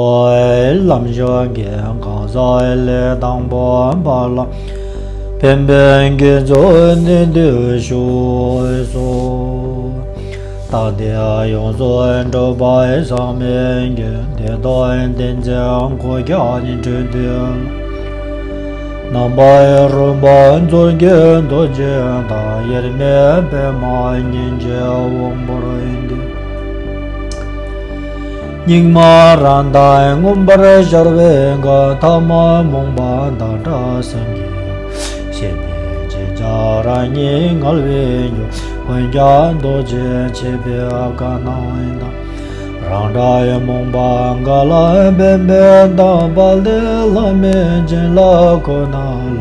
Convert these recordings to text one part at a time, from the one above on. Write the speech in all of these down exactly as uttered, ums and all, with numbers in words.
ལམ་ཞུགས་ཀྱི་གང་ཟག་ལས་དང་པོ་པ་ལ་ཕན་པའི་དགེ་ཚོགས་ནི་འདི་ཞུས་སོ། རྟག་བདེ་ཡོངས་སུ་གྲུབ་པ་ཟག་མེད་ཀྱི་བདེ་སྟོང་ཏིང་འཛིན་འཁོར་རྒྱལ་ནི་འཕྲོད་དུ། རྣམ་པར་རིམ་པ་མཚོན་གྱི་རྡོ་རྗེ་དང་། དབྱེར་མེད་པདྨ་ཉིད་ཀྱི་དབང་པོར་འདུད། སྙིགས་མ་རང་དང་མངོན་པར་ཤར་བའི་མཁའ། ཐ་མ་རྨོངས་པ་བདག་འདྲ་སེམས་ཀྱི། ཤེས་མེད་ཅིག་ཀྱང་རང་ཉིད་ངལ་བའི་རྒྱུ། འོན་ཀྱང་རྡོ་རྗེ་འཆད་པའི་བཀའ་རྣམས་དང་། རང་འདྲའི་རྨོངས་པ་འགའ་ལ་ཕན་པའི་གདམས་པ་འདི། བླ་མེད་བྱིན་རླབས་ཁོ་ན་ལ་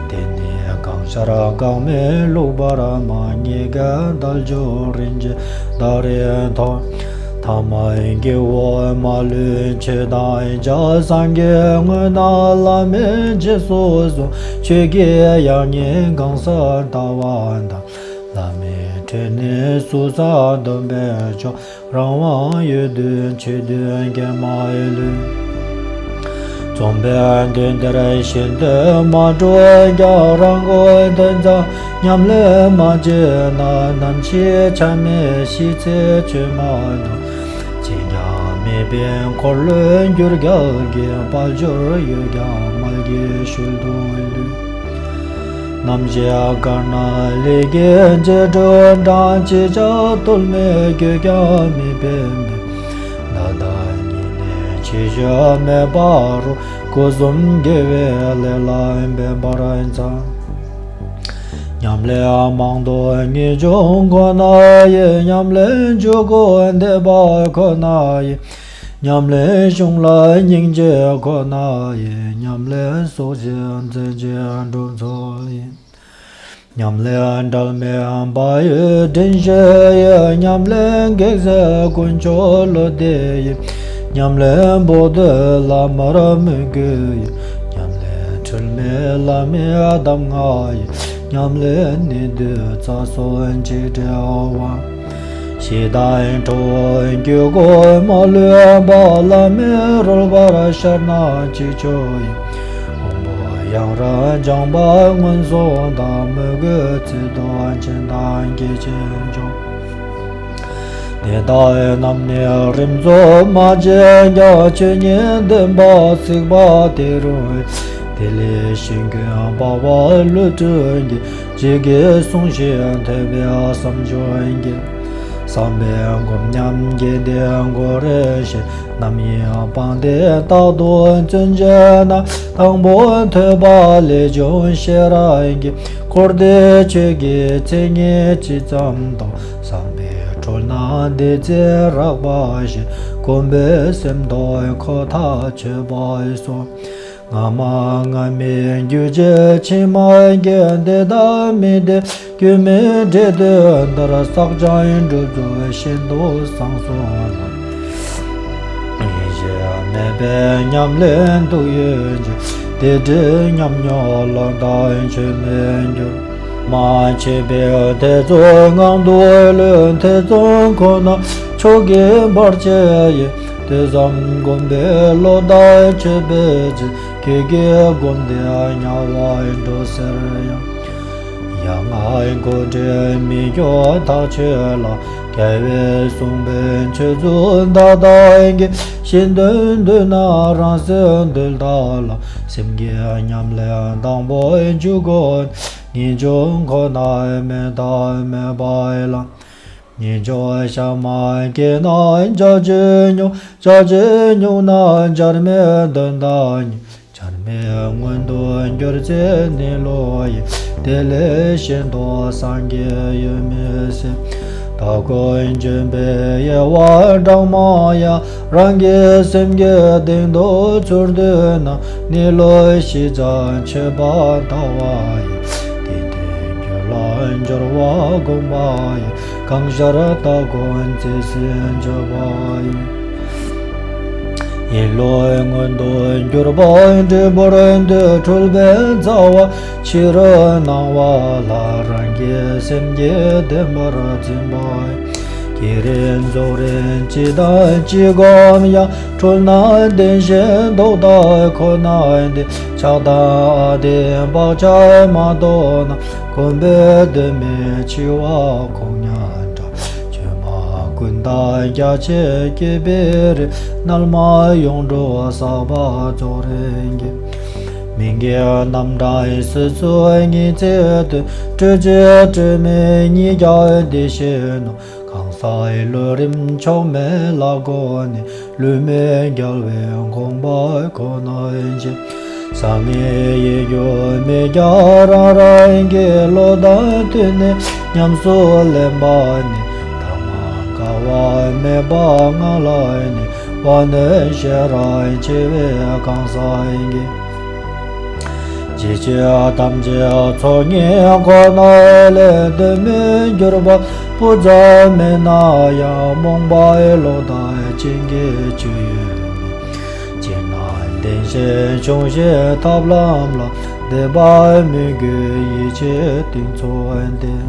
བརྟེན་ནས། གང་ཤར་འགག་མེད་ལུགས་པར་སྨྲ། རྙེད་དཀའི་དལ་འབྱོར་རིན་ཆེན་ཟླ་རེ་ཐོབ། ཐ་མལ་གྱི་འོག་མ་ལུས་ཆོས་དང་འཆར། སངས་རྒྱས་དངོས་རྣམས་བླ་མེད་རྗེས་སུ་བཟུང་། ཆོས་ཀྱི་དབྱིངས་ཉིད་གང་སར་དག་པ་དང་། བླ་མེད་ཁྲོད་ནས་ཟུར་ཟ་སྡོམ་པའི་མཆོག། རང་དབང་ཡུལ་དུ་ཆོས་འདོད་མཁྱེན་མ་ལུས། རྩོམ་པའི་དུས་འདིར་ཤིན་ཏུ་མ་འགྲོ་ཀྱང་། རང་མགོ་དོན་ཙམ་ཉམས་ལེན་མ་བྱས་ན། ནམ་ཞིག་ཆ་མེད་ཤི་ཚེ་ཆོས་མ་ཐོབ། ཅིས་ཀྱང་མེད་པའི་འཁོར་ལོས་བསྒྱུར་རྒྱལ་གྱི། དཔལ་འབྱོར་ཡོད་ཀྱང་མལ་གྱི་ཤུལ་དུ་ལུས། ནམ་ཞིག་དཀར་ནག་ལས་ཀྱི་རྗེས་འགྲོ་འབྲང་། ཅི་བྱ་གཏོལ་མེད་འགྱོད་ཀྱང་མི་ཕན་པས། བདག་བདག་ཉིད་ནས་ཆོས་སྤྱོད་མེད་པ་རུ། སྒོ་གསུམ་དགེ་བའི་ལས་ལ་འབད་པར་འཚལ། ཉམས་ལེན་མང་དུ་ངེས་འབྱུང་ཁོ་ན་ཡི། ཉམས་ལེན་འཇུག་སྒོ་འདེབས་པ་ཁོ་ན་ཡི། ཉམས་ལེན་གཞུང་ལ་སྙིང་རྗེ་ཁོ་ན་ཡི། ཉམས་ལེན་སོགས་ཀྱི་མཛད་རྗེས་གྲུབ་ཚོགས་ཡིན། ཉམས་ལེན་འབྲལ་མེད་བག་ཡོད་དྲིན་ཤེས་ཡི། ཉམས་ལེན་གེགས་སེལ་དཀོན་མཆོག་བློ་གཏད་ཡིན། ཉམས་ལེན་བོགས་འདོན་བླ་མར་མོས་གུས་ཡིན། ཉམས་ལེན་འཁྲུལ་མེད་བླ་མའི་གདམས་ངག་ཡིན། ཉམས་ལེན་ནི་དུས་རྩ་སོགས་འཇིགས་བྲལ་བ། ཞེ་སྡང་ཁྲོ་བོ་འགྱུ་འགུལ་མ་ལུས་པ། བླ་མའི་རོལ་པར་ཤར་ན་ཅི་ཆོག་ཡིན། དབང་པོ་ཡང་རབ་སྦྱངས་པ་སྔོན་སོང་དང་། མོས་གུས་ཚིག་ཏུ་ཆེན་དང་དགེ་ཆེན་མཆོག། དེ་དག་རྣམས་ནི་རིམ་གྲོ་མ་བྱས་ཀྱང་། ཆོས་ཉིད་བདེན་པ་གཟིགས་པ་དེ་རུ། དེ་ལས་གཞན་ཀུན་སྤང་བ་བློ་གྲོས་ཀྱིས། རྗེ་གིས་གསུངས་ཤིང་ཐོས་པས་བསམ་བྱུང་གི། བསམ་པས་སྒོམ་ཉམས་བསྐྱེད་དེ་འགོ་རེ་ཞིག། ནམ་ཡིན་སྤངས་ཏེ་རྟག་ཏུ་བརྩོན་བྱས་ན། དང་པོ་ཐོས་པ་ལས་བྱུང་ཤེས་རབ་ཀྱིས། འཁོར་འདས་ཆོས་ཀྱི་མཚན་ཉིད་ཇི་ཙམ་རྟོགས། བསམ་པའི་འཁྲུལ་སྣང་འདི་ཚེ་རགས་པ་ཞིག། གོམས་པས་སེམས་རྟོག་འཁོར་མཐའ་ཆོད་པར་གསུངས། སྔ་མ་སྔ་མའི་རྒྱུ་བྱས་ཕྱི་མ་གི། འདི་དང་མི་འདི་རྒྱུ་མེད་འབྲས་དོན་འདིར། བསགས་སྦྱངས་སྒྲུབ་རྫོགས་ཤིན་ཏུ་བཟང་གསུངས་ལ། ཡེ་ཤེས་མེད་པའི་ཉམས་ལེན་དུ་ཡོད་ཅིང་། དེ་འདྲའི་ཉམས་མྱོང་ལོག་ལྟ་ཆོས་མེད་འགྱུར། མ་མཆིས་པའི་ཐེ་ཚོམ་ངང་དུ་ལུས། ཐེ་ཚོམ་ཁོ་ན་མཆོག་གི་བར་ཆད་ཡིན། དེ་ཙམ་བསྒོམས་པས་ལོག་ལྟ་ཆོད་པའི་ཕྱིར། ཁྱོད་ཀྱིས་བསྒོམས་ཏེ་དམྱལ་བར་འགྲོ་ཟེར་ཡང་། ཡ་ང་འཁོར་འདས་མི་སྐྱོ་ཐག་ཆོད་ལ། རྒྱལ་བས་གསུངས་པའི་ཆོས་ཚུལ་མཐའ་དག་གི། གཞན་དོན་འདོད་ན་རང་སེམས་འདུལ་ཐབས་ལ། སེམས་བསྐྱེད་ཉམས་ལེན་དང་པོ་འཇུག་སྒོ། ངེས་འབྱུང་ཁོ་ན་མེད་ཐབས་མེད་པ་ལ། ངེས་འབྱུང་གཤའ་མ་སྐྱེས་ན་བྱ་བྱེད་ཉུང་། བྱ་བྱེད་ཉུང་ན་བྱར་མེད་དོན་དམ་ཉིད། བྱར་མེད་མངོན་དུ་གྱུར་ཚེ་གནས་ལུགས་ཡིན། དེ་ལས་གཞན་དུ་སངས་རྒྱས་ཡོད་མི་སྲིད། སྟ་གོན་ལྗོན་པའི་དབྱེ་བ་གྲངས་མང་ཡང་། རང་གི་སེམས་ཀྱི་གཏིང་དུ་ཚུར་འདུས་ན། གནས་ལུགས་ཞི་ཙམ་ཆོད་པ་ལྟ་བ་ཡིན། དེ་དུས་རྒྱུད་ལ་སྦྱོར་བ་སྒོམ་པ་ཡིན། གང་ཤར་སྟ་གོན་རྩེ་གསུམ་བརྗོད་པ་ཡིན། ཡིན་ལུགས་མངོན་དུ་གྱུར་པ་འབྲས་བུར་འདོད། འཁྲུལ་པའི་རྩ་བ་ཕྱི་རོལ་སྣང་བ་ལ། རང་གི་སེམས་ཀྱིས་བདེན་པར་འཛིན་པ་ཡིན། ཀྱེ་རེ་རྫོགས་རིམ་སྤྱི་དང་སྤྱི་སྒོམ་ཡང་། འཁྲུལ་སྣང་བདེན་ཞེན་ལྡོག་ཟླ་ཁོ་ན་འདི། ཆགས་སྡང་ཨ་དེ་བག་ཆགས་མ་ལྡོག་ན། གོམས་པས་གདོད་མའི་འཆི་བ་ཁོང་ཉིད་འདྲ། བཅོས་མ་ཀུན་བཏགས་རྒྱ་ཆེར་སྐྱེས་པའི་རིགས། རྣལ་མ་ཡོངས་གྲོལ་བསགས་པ་རྫོགས་རིམ་གྱི། མི་དགེ་རྣམ་གྲངས་སོ་སོའི་ཉི་ཚེ་དུས། སྤྲོས་བཅས་སྤྲོས་མེད་ཉིད་ཀྱང་བདེ་ཞེན་ནོ། གང་ཟག་ལུས་རིམ་ཕྱོགས་མེད་ལ་གོམས་ནས། ལུས་མེད་རྒྱལ་བའི་དགོངས་པ་ཁོ་ནར་བཞེས། བཟང་ངན་ཡིད་འགྱུར་མེད་ཀྱང་རང་རང་གི། བློ་དང་མཐུན་ནས་ཉམས་སུ་ལེན་པ་ནི། ཐ་མལ་དགའ་བ་མེད་པ་ངང་ལ་གནས། དབང་རྣོན་ཤེས་རབ་ཆེ་བའི་གང་ཟག་གིས། འཇིགས་བྱེད་ཐམས་ཅད་ཚོགས་གཉིས་ཁོ་ནར་ལེན། གདོད་མའི་འགྱུར་བ་སྤུ་ཙམ་མེད་ན་ཡང་། རྨོངས་པའི་བློ་དང་བྱིང་རྒོད་སྤྱོད་ཡུལ་མེད། ཅིར་སྣང་བདེན་ཞེན་ཆུང་ཞིང་ཐབས་ལམ་ལ། འདོད་པ་མོས་གུས་ཡིད་ཆེས་གཏིང་ཚུགས་ལྡན།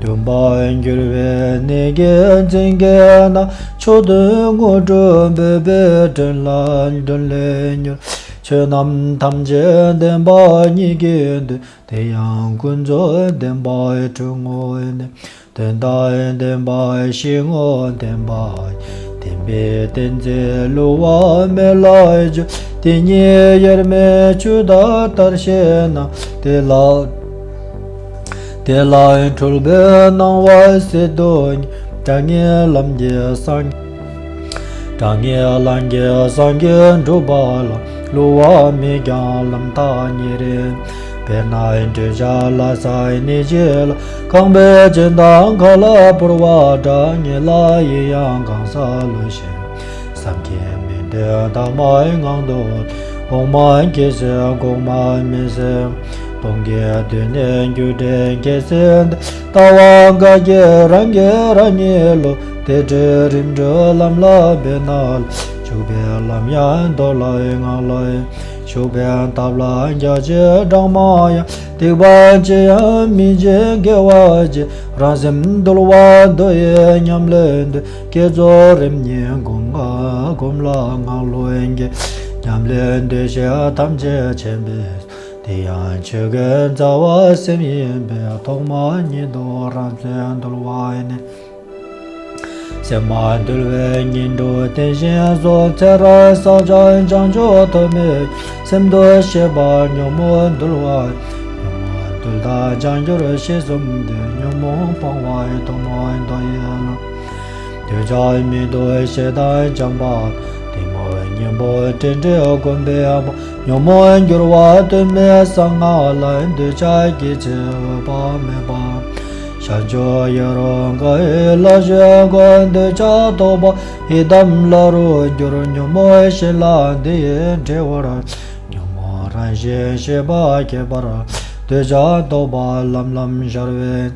འདུན་པར་འགྱུར་བའི་གནད་ཀྱིས་འཛིན་མཁན་ན། ཕྱོགས་དུས་དངོས་གྲུབ་འབོད་པའི་བྲན་ལ་བྲན་ལས་མྱུར། ཆོས་རྣམས་ཐམས་ཅད་བདེན་པ་ཉིད་ཀྱིས་འདུལ། དེ་ཡང་ཀུན་རྫོབ་བདེན་པ་གྲོལ་ངོ་ནས། དོན་དམ་བདེན་པ་ཤེས་ངོ་བདེན་པ། བདེན་པའི་གཏན་ཚིགས་བསླུ་བ་མེད་ལ་འཇུག། དེ་ཉིད་དབྱེར་མེད་ཆོས་དག་ལྟར་ཤེས་ན། དེ་ལ། དེ་ལ་འཁྲུལ་པའི་སྣང་བ་ཟད་དུ་ཉེ། དྲང་ངེས་ལམ་གྱི་སངས། དྲང་ངེས་ལམ་གྱི་སངས་རྒྱས་འགྲུབ་པ་ལ། བསླུ་བ་མེད་ཀྱང་ལམ་རྟགས་ཉིད་རེད། དཔེར་ན་འདོད་ཆགས་ལ་སོགས་གནས་བརྒྱད་ལ། རྐང་པའི་རྗེས་དང་མཁའ་ལ་འཕུར་བ་འདྲ། ངེས་ལ་ཡིན་ཡང་གང་ཟག་བློ་ཞན། བསམ་གྱིས་མི་འདོད་ཐ་མལ་ངང་དུ། འོག་མ་སྐྱེ་ཚེ་འགོག་མ་མི་སྲིད། སྟོང་གི་དུས་ནས་རྒྱུ་འབྲས་སྐྱེ་ཚེ་འདི། ལྟ་བ་འགའ་ཞིག་རང་གིས་རང་ཉིད་བསླུ། དེ་འདྲའི་རིམ་གྲོའི་ལམ་ལ་འབད་ན་ལ། འཇུག་པའི་ལམ་ཡང་མདོ་ལ་སྔགས་ལ་ཞུགས་པའི་ཐབས་ལ་རྒྱ་ཆེ་གྲངས་མང་ཡང་། སྡིག་པ་ཅི་ཡང་མི་བྱེད་དགེ་བ་བྱེད། རང་སེམས་འདུལ་བ་མདོ་ཡི་ཉམས་ལེན་དུ། བསྐྱེད་རྫོགས་རིམ་གཉིས་སྒོམ་ལ་སྔགས་བློ་འགྱེད། ཉམས་ལེན་འདུས་བྱས་ཐམས་ཅད་མཁྱེན་པའི། དེ་ཡང་ཆོས་ཀུན་རྩ་བ་སེམས་ཡིན་པས། ཐོག་མ་ཉིད་དུ་རང་སེམས་འདུལ་བ་ནི། སེམས་མ་དུལ་བའི་གཉེན་གྲོགས་བསྟེན་ཞིང་གསོ། ཚེ་རབས་བསགས་ཀྱང་བྱང་ཆུབ་ཐོབ་མེད། སེམས་འདུལ་ཞེས་པ་ཉོན་མོངས་འདུལ་བ། ཉོན་མོངས་འདུལ་དང་བྱང་གྱུར་ཞེས་གསུམ་སྟེ། ཉོན་མོངས་སྤང་བ་ཡི་ཐོག་མ་མདོ་ཡི་ལམ། འདོད་ཆགས་མི་འདུལ་ཞེ་སྡང་བྱམས་པ། གཏི་མུག་གཉེན་པོ་འདྲེན་བྲལ་སྒོམ་པའི་དབང་པོ། ཉོན་མོངས་འགྱུར་བ་དོན་མེད་གསང་སྔགས་ལ། འདོད་ཆགས་སྐྱེ་ཚེ་འོད་དཔག་མེད་པ། བྱང་ཆུབ་ཡེ་རོ་ག་ཡི་ལ་ཞོན་དགོས། འདོད་ཆགས་རྟོག་པ་ཡི་དམ་ལ་རུ་འགྱུར། ཉོན་མོངས་ཞེན་ལ་འདི་ཡིས་བྲེལ་བར། ཉོན་མོངས་རང་བཞིན་ཤེས་པ་ཁྱད་པར། འདོད་ཆགས་རྟོག་པ་ལམ་ལམ་ཤར་བའི།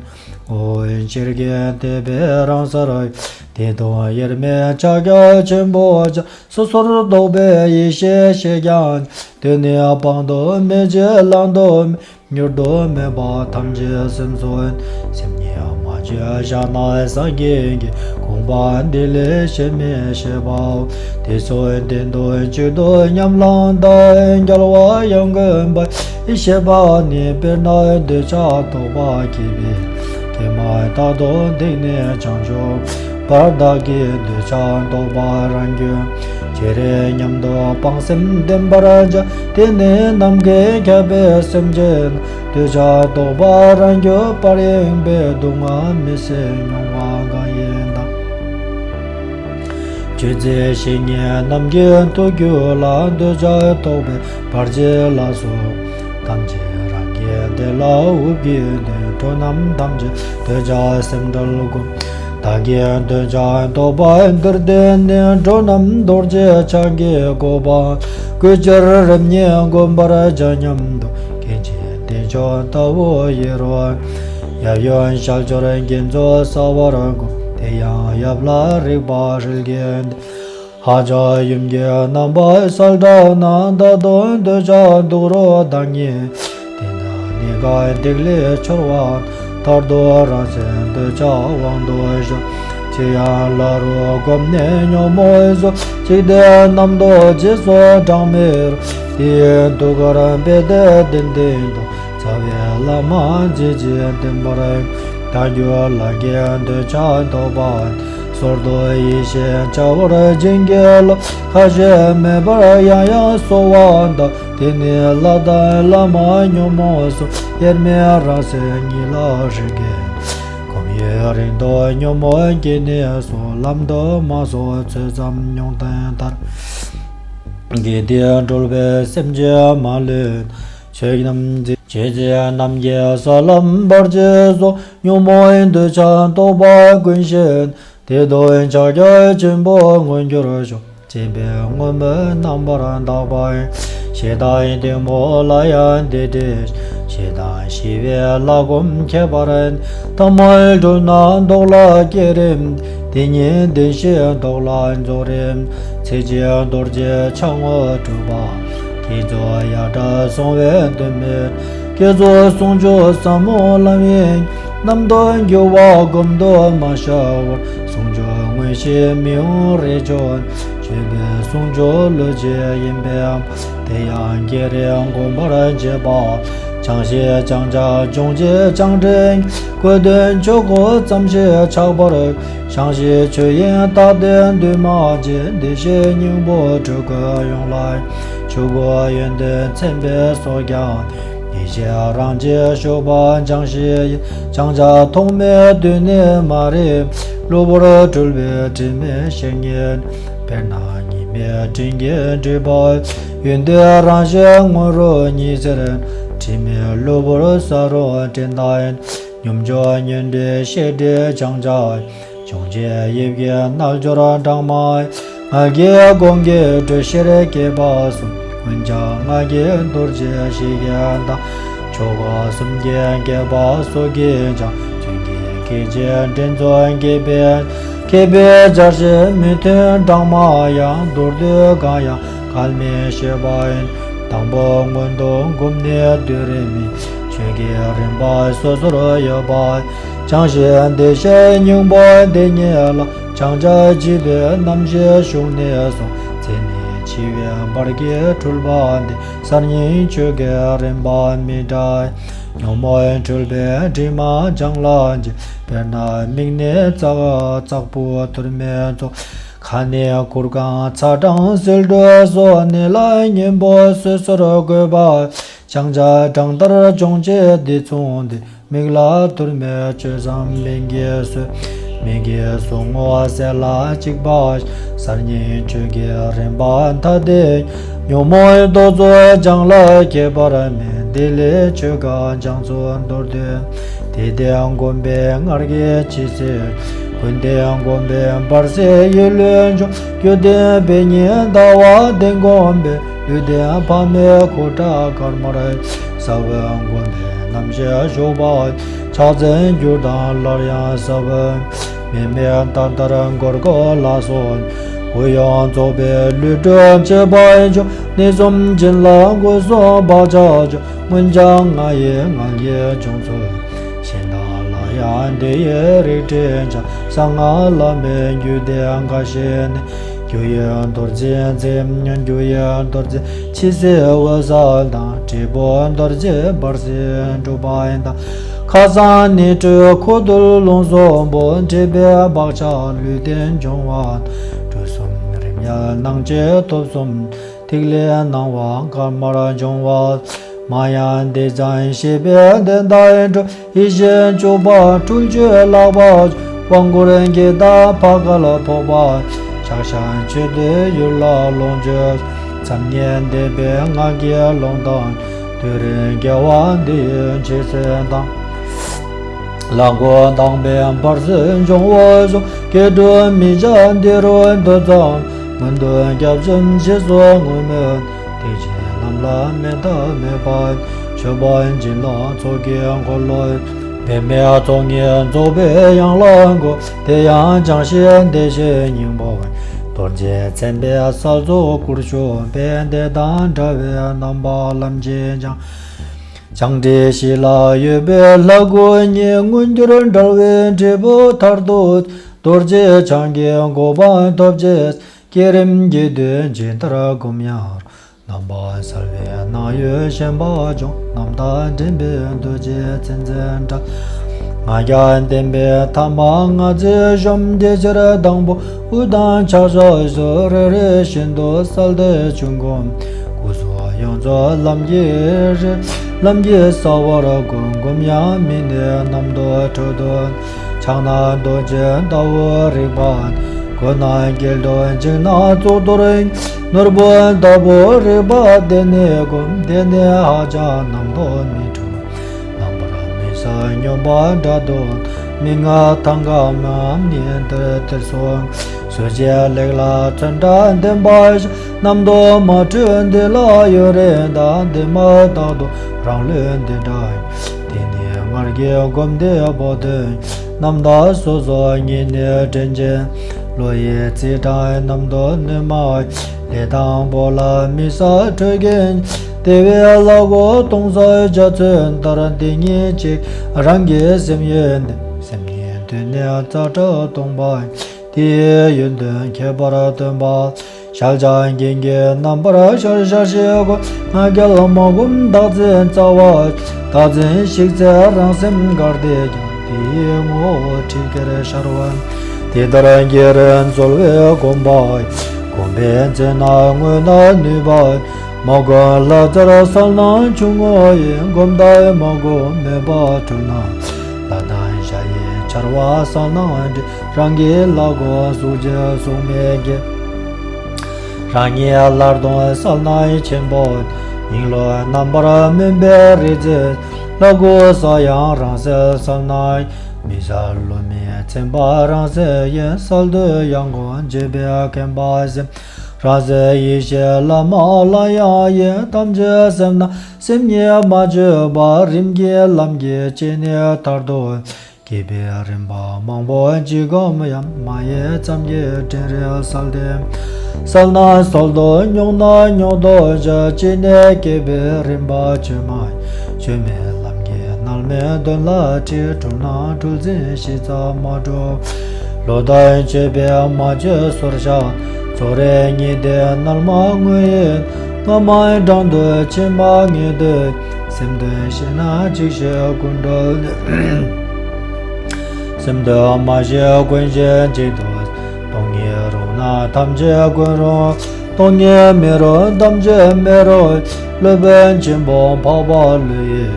འོ་ཇིར་གྱིས་དེད་པའི་རང་སར། དེ་དང་དབྱེར་མེད་ཕྱག་རྒྱ་ཆེན་པོ་ཅན། སོ་སོར་རྟོག་པའི་ཡེ་ཤེས་ཤེས་ཀྱང་། དེ་ནི་སྤང་དུ་མེད་ཅེས་བླང་དུ་མེད། མྱུར་དུ་མེད་པ་ཐམས་ཅད་སེམས་སུ། སེམས་ཉིད་མ་བཅོས་བཞག་ན་སངས་རྒྱས་ཀྱི། དགོངས་པ་འདི་ལས་གཞན་མེད་ཞེས་པའོ། དེ་ཚུལ་བསྟན་དུ་གཅིག་ཏུ་ཉམས་བླངས་དང་། རྒྱལ་བ་ཡང་དགོངས་པ་ཞེས་པ་ནི། དཔེར་ན་འདོད་ཆགས་རྟོག་པ་སྐྱེས་པའི། དེ་མ་ཐག་ཏུ་འདི་ནི་བྱང་ཆུབ་བར་བདག་གིས། འདོད་ཆགས་རྟོག་པ་རང་རྒྱུད་ཅི་རིགས་མཉམ་དུ་སྤངས། སེམས་བརྟན་པར་བྱ། དེ་ནི་ནམ་མཁའི་ཁྱབ་པའི་སེམས་ཅན། འདོད་ཆགས་རྟོག་པ་རང་རྒྱུད་པར་གཡེངས་པས། སྡུག་བསྔལ་མི་བཟད་མྱོང་བ་གང་ཡིན་དང་། ཆོས་མཛད་བཤེས་གཉེན་རྣམས་ཀྱི་ཐུགས་རྒྱུད་ལ། འདོད་ཆགས་རྟོག་པའི་བར་ཆད་ལ་སོགས་ཐམས་ཅད་རང་གི་བདེ་ལ་འུབ་ཀྱིས་འདུལ། འགྲོ་རྣམས་ཐམས་ཅད་འདོད་ཆགས་སེམས་བྲལ་སྒོམ། བདག་གིས་འདོད་ཆགས་རྟོག་པ་འདིར་བསྟེན་ནས། འགྲོ་རྣམས་རྡོ་རྗེ་འཆང་གི་གོ་འཕང་། སྐུ་ཅིར་རིམ་གཉིས་བསྒོམ་པར་བྱ་སྙམ་དུ། སྐད་ཅིག་བདེ་མཆོག་ལྟ་བུ་ཡི་རོ། ཡབ་ཡུམ་ཞལ་སྦྱོར་བསྐྱེད་རྫོགས་གསལ་བར་བསྒོམ། དེ་ཡང་ཡབ་ལ་རིག་པ་ཧྲིལ་གྱིས་བཟླས། ཧ་ཅང་ཡུམ་གྱི་རྣམ་པ་གསལ་བསྒྲགས་ན། ད་དུང་འདོད་ཆགས་སྡུག་རུས་དང་ཉེ། དེ་ན་གནས་སྐབས་སྡིག་ལས་འཆོར་བ། མཐར་ཐུག་རང་སེམས་འདོད་ཆགས་དབང་དུ་བྱས། དེ་ཡང་ལ་རུ་བསྒོམས་ནས་ཉོན་མོངས་སོགས། འཇིག་རྟེན་རྣམ་རྟོག་རྗེས་སུ་འབྲང་མེད་རུང་། དེ་ཡི་དུས་འཁོར་འབད་དེ་བདེན་བདེན་དུ། རྩ་བའི་བླ་མ་མཛད་ཅིང་བསྟན་པར། བདག་རྒྱུད་ལ་སྐྱེས་འདོད་ཆགས་རྟོག་པ། སོར་དུ་ཡེ་ཤེས་བྱ་བར་བྱིན་གྱིས་རློབས། ཁ་ཞེ་མེད་པར་ཡང་ཡང་གསོལ་བ་བཏབ། དེ་ནས་ལྷ་དང་བླ་མ་ཉོན་མོངས་སོགས། དབྱེར་མེད་རང་སེམས་ཉིད་ལ་རིག་གེ། སྒོམ་ཡུན་རིང་དུ་ཉོན་མོངས་སྐྱེས་ནས་སུ། ལམ་དུ་མ་སོང་ཚོད་ཙམ་མྱོང་དོན་མཐར། གལ་ཏེ་གྲོལ་བའི་སེམས་ཅན་མ་ལུས་ན། ཆོས་རྣམས་མཛད་ཆོས་རྣམས་ཀྱི་ས་ལམ་བར་ཆད་སོགས། ཉོན་མོངས་འདོད་ཆགས་རྟོག་པ་ཀུན་ཞི། དེ་དག་ཕྱག་རྒྱ་ཆེན་པོ་མངོན་གྱུར་ཤོག། སྦྱིན་པའི་བསྔོ་སྨོན་རྣམ་པར་དག་པ་ཡིས། ཞེ་སྡང་གཏི་མུག་ལ་ཡང་འདི་འདྲའི། ཞེ་སྡང་ཞི་བའི་ལྷ་སྒོམ་ཁྱད་པར་ཅན། ཐ་མལ་གྲུབ་ན་བཟློག་ལ་བསྐྱེད་རིམ། དེ་ཉིད་བདེན་བཞིའི་བཟློག་ལ་རྫོགས་རིམ། ཚིག་གཅིག་རྡོ་རྗེ་ཕྱག་དངོས་གྲུབ་པ། བསྐྱེད་རྫོགས་ཡ་བྲལ་སོང་བའི་དོན་མེད། བསྐྱེད་རྫོགས་ཟུང་འཇུག་ཟབ་མོ་ལམ་ཡིན། རྣམ་རྟོག་འགྱུ་བ་སྒོམ་དུ་མ་བྱ་བར། ཟུང་འཇུག་དངོས་གཞི་མི་གཡོ་རིག་མཆོག། སྤྱོད་པའི་ཟུང་འཇུག་བློ་ཅན་ཡིན་པས། དེ་ཡང་བསྐྱེད་རིམ་བསྒོམ་པར་བྱེད་པ། བྱང་ཞིང་བྱང་ཆུབ་སྦྱོང་བྱེད་བྱང་ཕྲན། དགོས་དོན་ཆོས་སྐུ་ཙམ་ཞིག་ཆགས་པར། བྱང་ཞིང་ཆོས་དབྱིངས་རྟག་བརྟན་འདུས་མ་བྱས། བདེ་གཤེགས་སྙིང་པོ་སྤྲུལ་སྐུ་ཡོངས་ལ། ཆོས་སྐུ་ཡོན་ཏན་མཚན་དཔེ་སོགས་ཀྱང་། ཡེ་ཤེས་རང་བཞིན་བཞུགས་པ་བྱང་ཞིང་ཡིན། བྱང་ཆུབ་ཐོག་མེད་དུས་ནས་མ་རིག་གློ་བུར་གྲུལ་བའི་དྲི་མའི་བཤེས་གཉེན། དཔེར་ན་ཉི་མའི་སྤྲིན་གྱིས་བསྒྲིབས་པ། ཡོན་ཏན་རང་བཞིན་ངོ་རུ་ཉི་ཟེར། དྲི་མེད་གློ་བུར་ས་རུ་སྤྲིན་དང་ཡིན། སྙོམས་འཇུག་ཉོན་སྒྲིབ་ཤེས་སྒྲིབ་བྱང་ཆུབ། སྦྱོང་བྱེད་དབྱིབས་ཀྱི་རྣལ་འབྱོར་སྦྲང་མ། ངག་གི་སྒོ་འགས་སྤྲུལ་ཕྱིར་སྐྱེས་པ་གསུམ། ཀུན་ཀྱང་ངག་གི་རྡོ་རྗེ་ཞིག་གིས་འདག། ཆོ་ག་གསུམ་གྱི་རྒྱས་པ་སོགས་ཀྱིས་ཀྱང་། ཚོན་གྱི་སྐད་ཅིག་འདྲེན་ཚུལ་འགྱེད་པའི། མཁས་པའི་སྦྱར་བྱེད་མི་མཐུན་སྦྲང་མ་ཡང་། མདོར་བསྡུས་གང་ཡང་གལ་མིན་ཤེས་པ་ཡིན། དང་པོ་སྔོན་དུ་བསྒོམས་ནས་དུས་རིམ་མིན། ཆོས་ཀྱི་རིམ་པ་སོ་སོར་ཡོད་པ། བྱང་ཞིང་བདེ་གཤེགས་སྙིང་པོ་དེ་ཉིད་ལ། བྱང་ཆུབ་བྱིས་པའི་རྣམ་ཤེས་ཞུགས་ནས་བཟུང་། མཚན་ནི་འཆི་བའི་བར་གྱི་འཁྲུལ་པ་འདས། གསར་རྙིང་ཆོས་ཀྱི་རིམ་པ་མི་འདྲ། ཉོན་མོངས་འཁྲུལ་པའི་དྲི་མ་སྦྱང་ལ་བྱེད། དཔེར་ན་མིག་ནི་བཙག་བཙག་འབུ་ཐུར་མའི་མཚོ། ཁ་ནི་གུར་གང་ཚ་གྲང་བསིལ་དྲོད་སོགས། ནད་ལ་གཉེན་པོ་སོ་སོར་བགོས་པ། བྱང་ཆུབ་གྲང་ལྟར་སྦྱོང་བྱེད་འདི་མཚུངས་ཏེ། མིག་ལ་ཐུར་མའི་བཅོས་སམ་སྨན་གྱིས་གསོས། མིག་གི་ཟུག་རྔུ་སེལ་ལ་གཅིག་པ། གསར་རྙིང་ཆོས་ཀྱི་རིམ་པ་མཐའ་དེ། ཉོན་མོངས་རྟོག་ཚོགས་སྦྱང་ལ་ཁྱད་པར་མེད། དེ་ལས་ཆོས་སྐུ་སྦྱང་ཚུལ་མདོར་བསྡུས། དེ་སྟེང་བསྒོམས་པས་སྔར་གྱི་ཕྱི་སེལ། ཀུན་ལྡན་བསྒོམས་པས་བར་སྲིད་ཡིད་ལུས་འཇོམས། རྒྱུད་སྡེ་པའི་ཉིན་ཟླ་བ་སྟེང་བསྒོམས་པས། ལུས་རྟེན་ཕ་མའི་ཁུ་ཁྲག་དཀར་དམར། ས་བོན་བསྒོམས་པས་རྣམ་ཤེས་ཞུགས་པ། ཕྱག་འཚལ་འགྱུར་དང་སླར་ཡང་ས་བོན། མེ་མེ་ཏར་ཏར་སྒོར་སྒོར་ལ་སོགས། དབུགས་ཡོངས་རྫོགས་པའི་ལུས་སྤྲུལ་བྱེད་པ་ཡིན་ཀྱང་། ནད་གསུམ་སྦྱིན་ལ་སྐུ་གསུམ་བག་ཆགས་ཀྱང་། སྔོན་སྦྱངས་ང་ཡི་ངང་གིས་སྦྱོང་ཚུལ། གཞན་དག་ལ་ཡང་འདི་ཡི་རིགས་འགྲེ་འཆང་། གསང་སྔགས་བླ་མེད་རྒྱུད་སྡེ་འགའ་ཞིག་ནི། རྒྱུ་ཡི་རྡོ་རྗེ་འཛིན། རྒྱུ་ཡི་རྡོ་རྗེ་ཕྱི་སེལ་འོད་གསལ་དང་། འབྲས་བུ་རྡོ་རྗེ་བར་སྲིད་འགྲུབ་པ་ཡིན་དང་། ཁ་སང་ནི་སྤྲུལ་ཁུ་རྡུལ་རླུང་གསུམ་པོ། འབྲེལ་པའི་བག་ཆགས་ལུས་རྟེན་སྦྱོང་བ། དུས་གསུམ་རིམ་དབྱེར་སྣང་མཆེད་ཐོབ་གསུམ། ཐིག་ལེ་སྣང་བ་དཀར་དམར་སྦྱོང་བ། མ་ཡང་འདི་ཙམ་ཞེས་པའི་དོན་དག་ཡིན་འགྲོ། ཡེ་ཤེས་བཅུ་པ་འཁྲུལ་རྒྱུ་ལག་པ། དབང་བསྐུར་གྱི་བདག་ཕ་གལ་ཕོག་པ། ཕྱག་ཞབས་མཆོད་བསྟོད་ཡུལ་ལ་ལོངས་སྤྱོད། མཚམས་བསྙེན་འདས་པའི་སྔགས་ཀྱི་ལུང་དང་། དུས་རིང་དགེ་བ་འདི་ཡི་འཆད་ཚུལ་དང་། ལ་མགོ་དང་པའི་བར་སྲིད་སྦྱོང་བ་སོགས། སྐྱེ་འགྲོ་མི་བྱ་འདི་རུ་འདོད་ཙམ། སྔོན་དུ་སྐྱབས་སེམས་རྗེས་སུ་བསྔོ་སྨོན། དེ་བཞིན་ལམ་ལ་མི་རྟག་མེད་པ། མཆོད་པ་བྱིན་རླབས་ཚོགས་ཀྱི་འཁོར་ལོ། འབད་མེད་ཚོགས་གཉིས་རྫོགས་པའི་དབྱངས་ལ་འགོད། དེ་ཡང་བྱང་ཞིང་བདེ་གཤེགས་སྙིང་པོ། རྡོ་རྗེ་མཚན་དཔེའི་གསལ་རྫོགས་སྐུར་ཞུགས་པས། དེ་དང་འདྲ་བའི་རྣམ་པ་ལམ་གྱིས་སྦྱངས། བྱང་ཁྲི་བཞི་ལ་ཡོད་པའི་ལྷ་སྐུ་ཉིད། མངོན་གྱུར་འབྲེལ་བའི་འབྲས་བུ་མཐར་ཐུག། རྡོ་རྗེ་འཆང་གི་གོ་འཕང་ཐོབ་ཅིང་། བསྐྱེད་རིམ་གྱི་དོན་ཇི་ལྟར་བསྒོམ་ཡང་། རྣམ་པ་གསལ་བའི་སྣང་ཡུལ་ཞེན་པ་སྦྱོང་། རྣམ་དག་འདྲེན་པའི་རྡོ་རྗེ་མཚན་འཛིན་འདྲ། ང་རྒྱལ་ལྡན་པའི་ཐ་མ་ལྔ་ཚེ་གཞོམ། དེ་ཕྱིར་དང་པོ་དབུས་དང་ཕྱག་བཞག་སོགས། རེ་རེ་བཞིན་དུ་གསལ་དུ་བྱུང་། སྒོམ་སྐུ་གཟུགས་ཡོངས་རྫོགས་ལམ་གྱི་རི། ལམ་གྱི་ས་བར་བསྒོམ། བསྒོམ་ཡང་མི་ནུས་གནམ་དུ་འཕྲོ་དུ། ཕྱག་ན་རྡོ་རྗེ་ཟླ་འོད་རིག་པ། གོ་ན་འགྱེལ་དུ་འཇིགས་སྣང་ཚོགས་གཏོར། ནོར་བུ་ལྟ་བུ་རིག་པ་དེ་ནི་བསྒོམ། དེ་ནི་ཧ་ཅང་རྣམ་རྟོག་མི་འཁྲུགས། རྣམ་པར་མི་གསལ་སྙོམས་པ་འདྲ་འདུག་མི་མངའ་ཐང་ག་མམ་ནི་འདིར་དེར་སོང་། གཟུགས་ཅན་ལེགས་ལ་མཚོན་འདྲ་ལྡན་པ་ཞིག་རྣམ་རྟོག་མ་འཁྲུལ་འདི་ལ་ཡུན་རིང་དང་། འདི་མ་ཐག་ཏུ་རང་ལུས་འདི་འདྲ་ཡིན། དེ་ནི་སྔར་གྱི་སྒོམ་བཟླས་པོ་དོན། རྣམ་དག་སོ་སོ་ཉིད་ནི་དྲན་ཅིང་། བློ་ཡི་རྩིས་དང་རྣམ་རྟོག་ནུས་མ། ལས་དང་པོ་ལ་མི་གསལ་འཕྲོས་ཀྱིན། དེ་བས་ལ་གོ་སྟོང་གསལ་འཇའ་ཚོན་ལྟར། འདི་ཉིད་གཅིག་རང་གི་སེམས་ཡུལ་ནི། སེམས་ཉིད་དོན་ནི་རྩ་བྲལ་སྟོང་པ་ཡིན། དེའི་ཡོན་ཏན་ཁྱད་པར་སྟོན་པ། ཞལ་ཕྱག་མགྲིན་གྱི་རྣམ་པར་ཤར། ཤར་ཕྱིར་བསྒོམ་ང་རྒྱལ་མ་བསྒོམ་བདག་འཛིན་རྩ་བ། བདག་འཛིན་ཞིག་ཚེ་རང་སེམས་འགགས་ཏེ་ཀྱང་། དེའི་ངོ་བོ་ཁྲིག་ཁེར་ཤར་བ། དེ་ལྟར་བསྐྱེད་རིམ་རྩོལ་བས་བསྒོམ་པ་ཡི། བསྒོམ་པའི་ཚེ་ན་དངོས་ན་ནུས་པ་ཡི། མ་བསྒོམས་ལྷ་རྩེར་གསལ་སྣང་ཆུང་ངུ་ཡིས། བསྒོམ་དང་མ་བསྒོམས་མེད་པར་གྲུབ་ན། ལྷ་དང་འཇའ་ཡི་འཆར་བ་གསལ་སྣང་འདྲེས། རང་གི་ལ་གོ་གཟུགས་ཅན་གཟུགས་མེད་ཀྱི། རང་ཉིད་སླར་ལྟུང་གསལ་སྣང་ཆེན་པོ། ཉིང་ལོག་རྣམ་པར་སྨིན་པའི་རིག་འཛིན། ལ་གོ་ས་ཡང་རང་གསལ་གསལ་སྣང་། མི་གསལ་བློ་མི་ཚིམ་པ་རང་གསལ་ཡིན། གསལ་དུ་ཡང་གོ་འབྱེད་པའི་མཁྱེན་པ་སེམས། རང་གསལ་ཡེ་ཤེས་ལམ་ལ་ཡང་ཡིན། ཐམས་ཅད་སེམས་སྣང་སེམས་ཉིད་མ་བཅོས་པ། རིམ་གྱིས་ལམ་གྱི་སྤྱི་ནས་མཐར་ཐུག་སྐྱེས་པའི་རིམ་པ་མང་པོ་གཅིག་གམ་ཡང་མ་ཡིན་ཙམ་གྱི་དྲན་རེ་གསལ་ཏེ། གསལ་སྣང་གསལ་དུ་མྱོང་ན་མྱོང་དུ་བྱ། སྤྱི་ནས་སྐྱེས་པའི་རིམ་པ་བཅོས་མ་ཡིན། བཅོས་མའི་ལམ་གྱི་རྣལ་མའི་དོན་ལ་ཁྲིད། འཁྲུལ་སྣང་འཁྲུལ་འཛིན་ཞིག་ཙམ་མ་གྲུབ། བློ་དང་བཅས་པས་མ་བཅོས་སོར་བཞག་ཚོགས་རིག་ཉིད་དེ་རྣལ་མ་དངོས་ཡིན། སྔ་མ་དྲང་དོན་ཕྱི་མ་ངེས་དོན། སེམས་དོན་ཤེས་ན་གཅིག་ཤེས་ཀུན་གྲོལ། སེམས་དོན་མ་ཤེས་ཀུན་ཤེས་གཅིག་ཏུ། སྟོང་ཉིད་རུང་ན་ཐམས་ཅད་ཀུན་རུང་། སྟོང་ཉིད་མེད་རུང་ཐམས་ཅད་མེད་རུང་། སློབ་དཔོན་ཆེན་པོ་འཕགས་པ་ཀླུ་ཡི།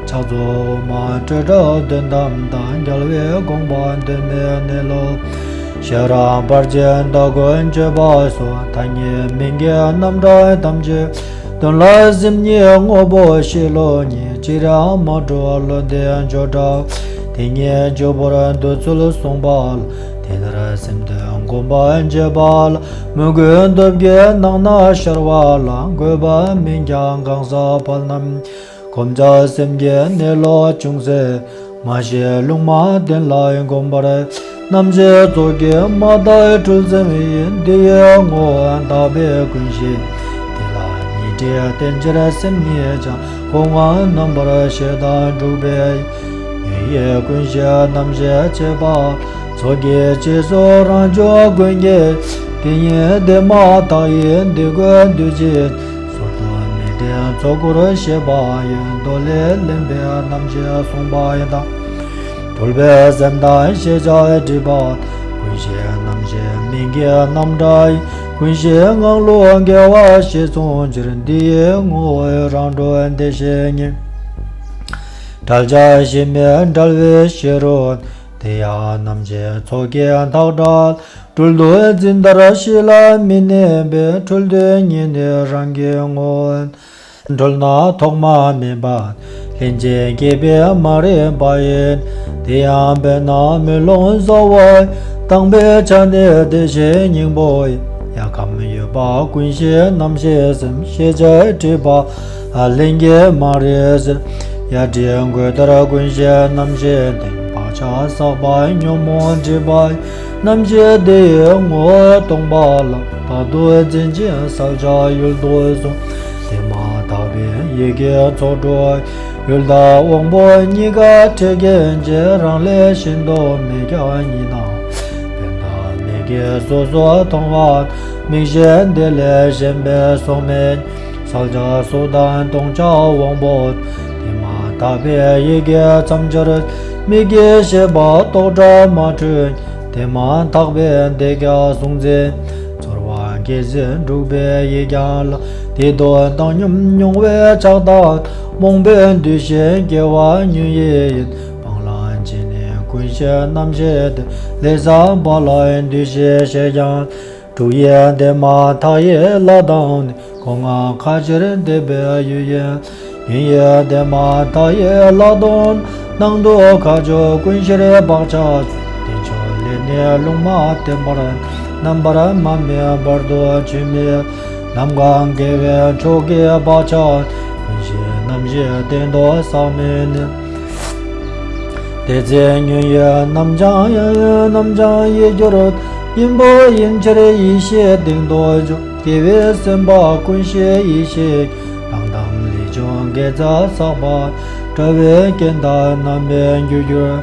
ཕྱག་རྫོགས་དབུ་མ་སྤྲོས་བྲལ་དོན་དམ་དང་། རྒྱལ་བའི་དགོངས་པ་འདུས་མའི་གནས་ལུགས། ཤེས་རབ་ཕར་ཕྱིན་སྟ་གོན་སྤྱོད་པ་སོགས། ཐ་སྙད་མིང་གི་རྣམ་གྲངས་ཐམས་ཅད། དོན་ལ་སེམས་ཉིད་དངོས་པོ་ཤེས་ལུགས་ཉིད། ཅི་ཡང་མ་གྲུབ་བློ་འདས་བརྗོད་བྲལ། དེ་ཉིད་བརྗོད་པར་འདོད་ཚུལ་གསུངས་པ་ལ། དེ་ལྟར་སེམས་དོན་སྒོམ་པ་འབྱེད་པ་ལ། མོས་གུས་སྟོབས་ཀྱིས་ནང་ན་ཤར་བ་ལ། དགོས་པ་མིན་ཀྱང་གང་ཟག་ཕལ་རྣམས། གོམས་བྱ་སེམས་ཀྱི་གནས་ལུགས་ཅུང་ཟད། མ་ཤེས་ལུང་མ་བསྟན་ལ་གོམས་པར། རྣམ་ཤེས་ཚོགས་ཀྱིས་མ་དག་འཁྲུལ་འཛིན་ཡིན། འདི་ཡི་ངོ་བོ་དག་པའི་ཀུན་ཤེས། དེ་ལ་ཉིད་དྲིས་བསྟེན་ཕྱིར་སེམས་ཉིད་སྦྱང་། སྒོ་ལྔ་རྣམ་པར་ཤེས་དང་དྲུག་པའི། ཉོན་ཡིད་ཀུན་ཤེས་རྣམ་ཤེས་བཅས་པ། ཚོགས་ཀྱི་རྗེས་སུ་རང་འཇུག་ཀུན་གྱི། དེ་ཉིད་དེ་མ་ཐག་ཡིན། འདི་ཀུན་འདུས་བྱས། ཟུར་དུ་མི་ལྡན་ཚོགས་འཁོར་ཤེས་པ་ཡིན། མདོ་ལས་ལེན་པའི་རྣམ་ཤེས་གསུངས་པ་ཡིན་ད། གྲོལ་བའི་སེམས་དང་ཤེས་བྱ་སྒྲིབ་པ། ཀུན་ཤེས་རྣམ་ཤེས་མིང་གི་རྣམ་གྲངས་ཡིན། ཀུན་ཤེས་ངང་ལུགས་དགེ་བ་ཤེས་མཚུངས་ཕྱིར། འདི་ཡི་ངོ་བོ་རང་གྲོལ་བདེ་གཤེགས་ཉིད། བྲལ་བྱ་ཤེས་མིན་བྲལ་བའི་ཤེས་རབ། དེ་ཡང་རྣམ་ཤེས་ཚོགས་ཀྱི་མཐའ་བྲལ། སྦྲུལ་དུ་འཛིན་མཐར་ཤེས་ལ་མི་གནས་པས། འཁྲུལ་དུས་ཉིད་ནི་རང་གི་ངོ་བོ། འཁྲུལ་སྣང་ཐོག་མ་མེད་པ། ལྷན་ཅིག་སྐྱེས་པའི་མ་རིག་པ་ཡིན། དེ་ཡང་དཔེར་ན་མེ་ལོང་གསལ་བ། དྭངས་པའི་ཆ་ནི་བདེ་གཤེགས་སྙིང་པོ་ཡིན། ཡ་ཁམས་ཡོད་པ་ཀུན་ཤེས་རྣམ་ཤེས་སེམས། ཤེས་བྱ་སྒྲིབ་པ་ལྷན་སྐྱེས་མ་རིག་ཟེར། ཡ་སྒྲིབ་འགོས་ལྟར་ཀུན་ཤེས་རྣམ་ཤེས་ལྡན། བག་ཆགས་བསགས་པ་ཉོན་མོངས་སྒྲིབ་པ་ཡིན། རྣམ་ཤེས་དེ་ཡི་ངོ་བོ་སྟོང་པ་ལ། བར་དུ་འཛིན་ཅིང་བསལ་བྱ་ཡུལ་དུ་གསུངས། དེ་མ་ཐག་པའི་ཡིད་ཀྱི་ཚོགས་དྲུག་ཡུལ་དང་དབང་པོ་གཉིས་ཀ་འཕྲལ་གྱི་རྗེས། རང་ལས་གཞན་དུ་མེད་ཀྱང་ཉིད་སྣང་ གིས་སོ་སོར་མཐོང་བ། མིག་ཤེས་འདི་ལས་གཞན་པའི་སོགས་མེད། བསལ་བྱ་སོགས་དང་སྟོང་ཆ་དབང་པོ། དེ་མ་ཐག་པའི་ཡིད་ཀྱི་མཚམས་སྦྱར། མིག་གི་ཤེས་པ་རྟོག་བྲལ་མ་འཁྲུལ། དེ་མ་ཐག་པའི་དེ་ཀ་གཟུང་འཛིན། ཚོར་བ་སྐྱེ་ཟིན་འཁྲུལ་པའི་ཡིད་ཀྱང་ལ། དེ་དོན་བཏང་སྙོམས་མྱོང་བས་ཆགས་སྡང་རྨོངས་པའི་འདུ་ཤེས་སྐྱེ་བ་ཉོན་ཡིད་ཡིན། སྤང་བླང་བྱས་ནས་ཀུན་ཤེས་རྣམ་ཤེས་དེ། ལས་བསགས་པ་ལ་འདུ་ཤེས་ཞེས་ཀྱང་། དྲུག་ཡིད་དེ་མ་ཐག་ཡིད་ལ་ལྡང་ནས། སྒོ་ལྔ་ཁ་ཕྱིར་འདེད་པའི་ཡུལ་ཡིན། ཉོན་ཡིད་དེ་མ་ཐག་ཡིད་ལ་ལྡང་། སྣང་དུ་ཁ་སྦྱོར་ཀུན་ཕྱིར་བག་ཆགས། རྟེན་འབྱུང་ལས་ནི་ལུང་མ་བསྟན་པར། རྣམ་པར་མ་དམིགས་བར་དུ་ཆོས་མེད། ནམ་མཁའ་འགལ་བའི་ཕྱོགས་ཀྱི་བག་ཆགས། ཀུན་གཞི་རྣམ་ཤེས་སྟེང་དུ་བསགས་མིན་ནི། དེ་ཚེ་ཉོན་ཡིད་རྣམ་བྱང་ཡང་ཡིན་རྣམ་བྱང་ཡིད་གྱུར། ཡིན་པ་ཡིན་ཕྱིར་ཡེ་ཤེས་སྟེང་དུ་འཇུག། སྐྱེ་བའི་སེམས་དཔའ་ཀུན་ཤེས་ཡེ་ཤེས། རང་དང་ལས་བྱུང་དགེ་རྩ་བསགས་པ། འགྲོ་བའི་རྐྱེན་དང་རྣམ་པའི་རྒྱུར་གྱུར།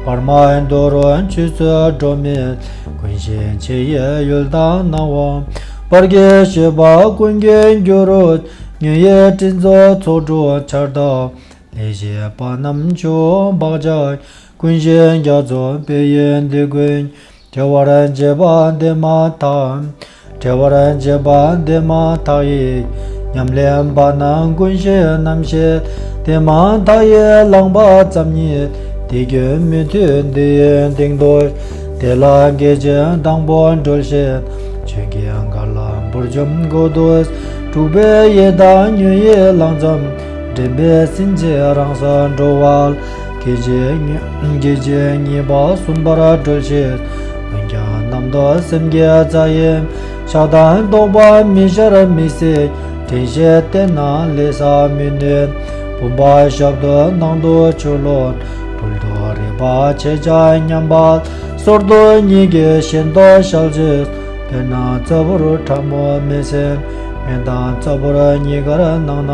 བར་མ་དོ་རུང་ཆོས་སུ་འགྲོ་མེད། ཀུན་ཤེས་ཆེ་ཡི་ཡུལ་དང་སྣང་བ། བར་གྱི་ཤེས་པ་ཀུན་གྱི་རྒྱུ་རུ། ཉོན་ཡིད་སྤྲིན་ཚོགས་ཚོགས་དྲུག་ཆར་ལྟར། ལས་བྱེད་པ་རྣམས་ཆུ་བོ་བག་ཆགས། ཀུན་གཞི་རྒྱ་མཚོ་དཔེ་ཡི་འདི་ཀུན། བྲི་བར་བྱེད་པ་འདི་མ་ཐག་བྲི་བར་བྱེད་པ་འདི་མ་ཐག་ཡིད། ཉམས་ལེན་པ་རྣམས་ཀུན་ཤེས་རྣམ་ཤེས། དེ་མ་ཐག་ཡིད་ལངས་པ་ཙམ་ཉིད། དེ་རྒྱུན་མི་མཐུན་འདི་ཡི་སྟེང་དུ། དེ་ལ་དགེ་ཆེ་དང་པོ་གྲོལ་ཞིང་། ཆོས་ཀྱི་མགར་ལ་འབུར་འཇོམས་དགོས་འདུག་དྲུག་པའི་ཡིད་དང་ཉོན་ཡིད་ལངས་ཙམ། འདྲེན་པའི་སེམས་ཅན་རང་སར་འགྲོ་བ། སྐད་ཅིག་སྐད་ཅིག་གཉིས་པ་གསུམ་པར་གྲོལ་ཞིང་། འོན་ཀྱང་རྣམ་རྟོག་སེམས་ཀྱི་རྩ་ཡིན། ཆགས་སྡང་རྟོག་པ་མི་ཤར་མི་སྲིད། དྲན་ཤེས་བརྟན་ན་ལས་བསགས་མི་ནུས། བུམ་པ་ཞབས་ཏོག་ནང་དུ་ཆུ་ལོག་སྦྲུལ་དུ་རེག་པ་ཆེ་ཆ་མཉམ་པ། སོར་དུ་གཉིས་ཀྱིས་གཞན་དུ་བཤལ་ཕྱིར། དཔེར་ན་རྩ་བུར་ཁྲ་མོ་མེ་སྲེག་སྨན་དང་རྩ་བུར་གཉིས་ཀར་སྣང་ན།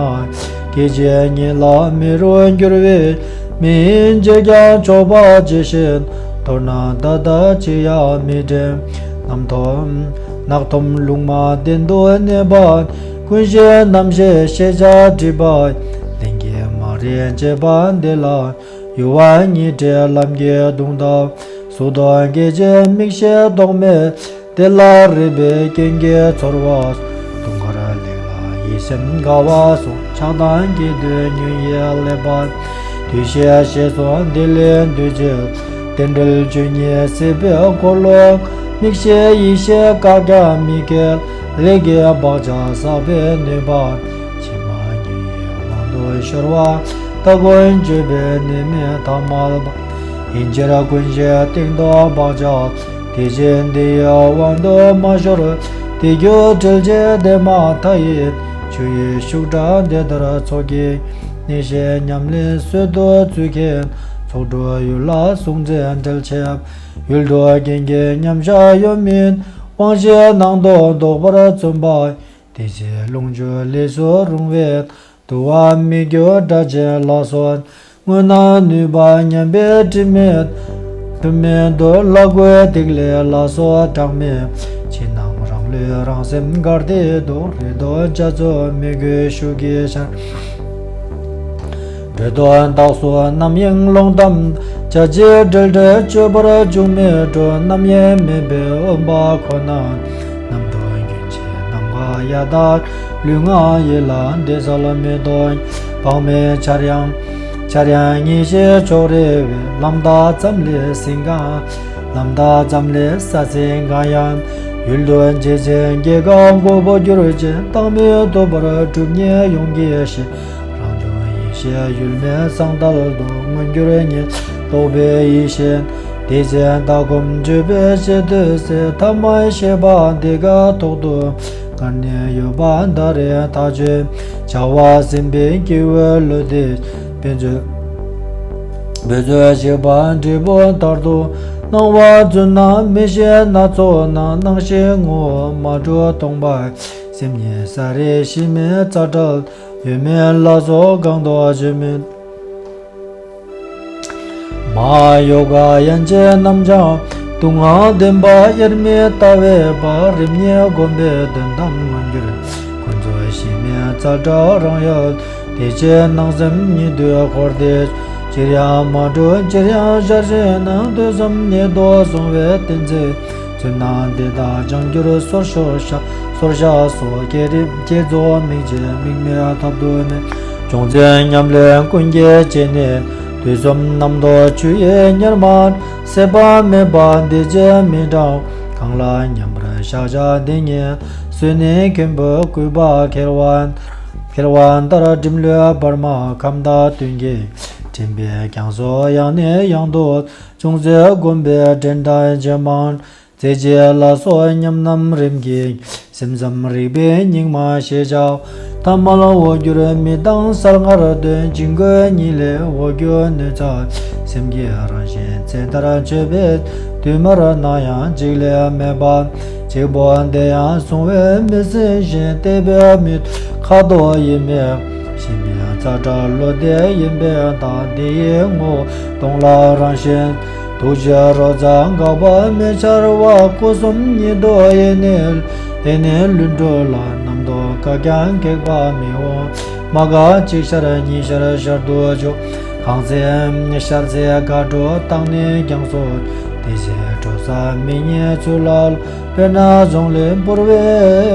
སྐད་ཅིག་ཉིད་ལ་མེ་རུ་འགྱུར་བས། མེ་ཡིན་བྱས་ཀྱང་ཆོག་པ་ཇི་བཞིན། མདོར་ན་ད་ལྟ་ཅི་ཡང་མི་དྲན། རྣམ་ཐོམ་ནག་ཐོམ་ལུང་མ་བསྟན་དུ་གནས་པ། ཀུན་ཤེས་རྣམ་ཤེས་ཤེས་བྱ་སྒྲིབ་པ། ལན་གྱིས་མ་རིག་བྱེད་པ་འདི་ལ། ཡུལ་བ་གཉིས་བྲལ་ལམ་གྱི་གདུང་དང་། གཟུགས་དང་སྐད་ཅིག་མིག་ཤེས་རྟོག་མེད། དེ་ལ་རེག་པའི་རྐྱེན་གྱིས་ཚོར་བ། དུང་དཀར་ལེགས་ལ་ཡིད་སེམས་དགའ་བ་སོགས། ཆགས་སྡང་སྐྱེས་དུས་ཉོན་ཡིད་སླེབས་པ། འདུ་ཤེས་ཞེས་སོགས་འདི་ལས་འདུ་བྱེད། རྟེན་འབྲེལ་ཆོས་ཉིད་སྲིད་པའི་འཁོར་ལོ། མིག་ཤེས་ཡིད་ཤེས་བཀག་ཀྱང་མི་སྐྱེ། ལས་ཀྱི་བག་ཆགས་བསགས་པའི་གནོད་པ། ཕྱི་མ་ཉོན་ཡིད་དབང་དུ་ཤོར་བ། སྟ་གོན་བརྗོད་པའི་གནས་མེད་ཐ་མལ་པ། ཡིན་ཕྱིར་ཀུན་ཤེས་སྟེང་དུ་བག་ཆགས། དེ་བཞིན་དེ་ཡི་དབང་དུ་མ་ཤོར། དེ་རྒྱུ་བྲལ་བྱེད་དེ་མ་ཐག་ཡིད། ཆུ་ཡི་ཤུགས་དྲག་འདི་ལྟར་ཚོགས་ཀྱི། གནས་ཤེས་ཉམས་ལེན་སྲོལ་དུ་ཚུལ་མཁྱེན། ཚོགས་དྲུག་ཡུལ་ལ་གཟུང་འཛིན་བྲལ་ཕྱིར། ཡུལ་དུ་རྐྱེན་གྱི་མཉམ་བཞག་ཡོད་མིན། དབང་ཤེས་སྣང་སྟོང་ལྡོག་པར་བརྩོན་པ། དེ་ཕྱིར་ལོངས་སྤྱོད་ལས་སུ་རུང་བའི། དུ་བ་མི་འགྱུར་སྒྲ་གཅན་ལ་སོགས། དངོས་རྣམས་ནུས་པ་ཉམས་པའི་དྲི་མེད། དྲི་མེད་དུ་ལ་གོས་ཐིག་ལེ་ལ་སོགས་གྲངས་མེད། ཕྱི་ནང་རང་ལུས་རང་སེམས་དགར་ཏེ་འདུག་རེ་དོགས་རྒྱ་མཚོ་མི་གོས་ཤུགས་ཀྱིས་ཤར། འགྲོ་དོན་རྟགས་སུ་རྣམ་གཡེང་ལོང་གཏམ། བྱ་བྱེད་འབྲེལ་འབྲེལ་སྤྱོད་པར་འཇུག་མེད་འགྲོ། རྣམ་གཡེང་མེད་པའི་དབེན་པ་ཁོ་ན། རྣམ་རྟོག་རྒྱུན་ཆད་ནམ་མཁའ་གཡའ་དག་ལུས་ངག་ཡིད་ལ་འདི་གསལ་མི་རྟོག་བག་མེད་འཆར་ཡང་འཆར་ཡང་ངེས་ཤེས་ཕྱོགས་རེ་བའི། ལམ་རྟགས་ཙམ་ལས་ཟིན་གང་། ལམ་རྟགས་ཙམ་ལས་ས་ཟིན་གང་ཡང་། ཡུལ་དུ་འབྱེད་ཚེ་སྐྱེ་འགག་མགོ་བོ་འགྱུར་ཅན། བཏང་མི་ཐུབ་པར་གྲུབ་བརྙེས་ཡོངས་ཀྱི་གཞི། རང་བྱུང་ཡེ་ཤེས་ཡུལ་མེད་སང་ལྟར་དུ། མངོན་གྱུར་ཉིད་རྟོགས་པའི་ཡེ་ཤེས། དེ་ཚེ་ལྟ་སྒོམ་སྤྱོད་པའི་ཆེད་དུ་ཟད། ཐ་མལ་ཤེས་པ་འདི་ཀ་ཐོག་ཏུ། སྔར་ནས་ཡོད་པ་ད་རེས་ཐག་ཆོད། བྱ་བ་ཟིན་པའི་སྐྱེ་བོའི་ལུས་འདི། བོད་མཛོད། བོད་མཛོད་ཞིག་པ་འབྲས་བུ་ལྟར་དུ། སྣང་བ་རྫུན་ན་མི་ཤེས་སྣ་ཚོགས་སྣང་། སྣང་ཤེས་ངོ་བོ་མ་གྲུབ་སྟོང་པ། སེམས་ཉིད་ས་རེ་ཤི་མེད་རྩ་བྲལ། ཡོད་མེད་ལ་སོགས་གང་དུ་བརྗོད་མེད། མ་ཡོ་ག་ཡན་ཆད་རྣམ་བྱང་ སྡུག་བསྔལ་བདེན་པ་དབྱེར་མེད་ལྟ་བའི་བར། རིམ་གཉིས་སྒོམ་པའི་དོན་དམ་མངོན་གྱུར། ཀུན་རྫོབ་གཞི་མེད་རྩལ་བྲལ་རང་ཡུལ། དེ་ཕྱིར་སྣང་སེམས་ཉིད་དུ་འཁོར་འདས། ཅིར་ཡང་མ་གྲུབ་ཅིར་ཡང་ཤར་ཞིང་སྣང་། དུས་གསུམ་ཉིད་དུ་བཟུང་བའི་གཏན་ཚིགས། ཚུལ་རྣམས་དེ་དག་བྱང་གྱུར་སོར་བཤགས། སོར་བཤགས་སོ་བསྐྱེད་རིམ་བསྐྱེད་རྫོགས། དམིགས་བཅས་དམིགས་མེད་ཐབས་ཏུ་མེད། བྱུང་ཚུལ་ཉམས་ལེན་ཀུན་གྱི་སྤྱི་ནི། དུས་གསུམ་རྣམ་རྟོག་ཆུ་ཡི་གཉེར་མ། ཟད་པ་མེད་པ་འདི་ཕྱིར་མི་འབྲང་། གང་ལ་མཉམ་པར་བཞག་བྱ་དེ་ཉིད་སུ། ནི་མཁན་པོ་གུས་པ་ཁྱེར་བ་ཁྱེར་བ་ལྟར། འབྲིམ་ལྷོད་བར་མ་ཁམས་དང་བསྟུན་གྱིས། འདྲེན་པའི་རྒྱ་མཚོ་ཡང་ནས་ཡང་དུ། ཅུང་ཟད་བསྒོམས་པས་འདྲེན་དང་བྱེ་མང་། རྫས་བཅས་ལ་སོགས་ཉམས་རྣམས་རིམ་གྱིས། སེམས་ཙམ་རིག་པའི་སྙིགས་མ་ཞེས་བྱའོ། ཐ་མལ་འོག་འགྱུར་མི་གཏང་གསལ་ངར་འདོན། བྱིང་རྒོད་གཉིད་ལས་འོག་འགྱུར་གནོད་འཚེ། སེམས་ཀྱི་རང་བཞིན་ཚེ་མཐར་ཆོད་པའི་དུས་མར་སྣང་ཡང་གཅིག་ལས་མེད་པ། གཅིག་པོ་དེ་ཡང་བཟུང་བས་མི་ཟིན་ཞིང་། གཏད་པས་མི་ཁ་དོག་ཡིན་མིན། གཞི་མེད་རྩལ་བྲལ་བློ་འདས་ཡིན་པས་དང་། འདི་ཡི་ངོ་བོ་སྟོང་ལ་རང་བཞིན། ཐུགས་རྗེ་རོ་ཙ་འགག་པ་མེད་འཆར་བ། སྐུ་གསུམ་ཉིད་དུ་ཡེ་ནས་ཡེ་ནས་ལུས་འགྲོ་ལ། རྣམ་རྟོག་འགགས་ཀྱང་གེགས་པ་མི་འོང་། མ་འགགས་གཅིག་ཤར་གཉིས་ཤར་ཤར་དུ་འཇུག་གང་ཚེ་ཤར་ཚེ་འགག་འགྲོ་དང་ནི་རྒྱ་མཚོ། དེ་ཚེ་གྲུབ་ས་མི་རྙེད་ཚུལ་ལ། དཔེར་ན་རྫོང་ལས་འབུར་བའི་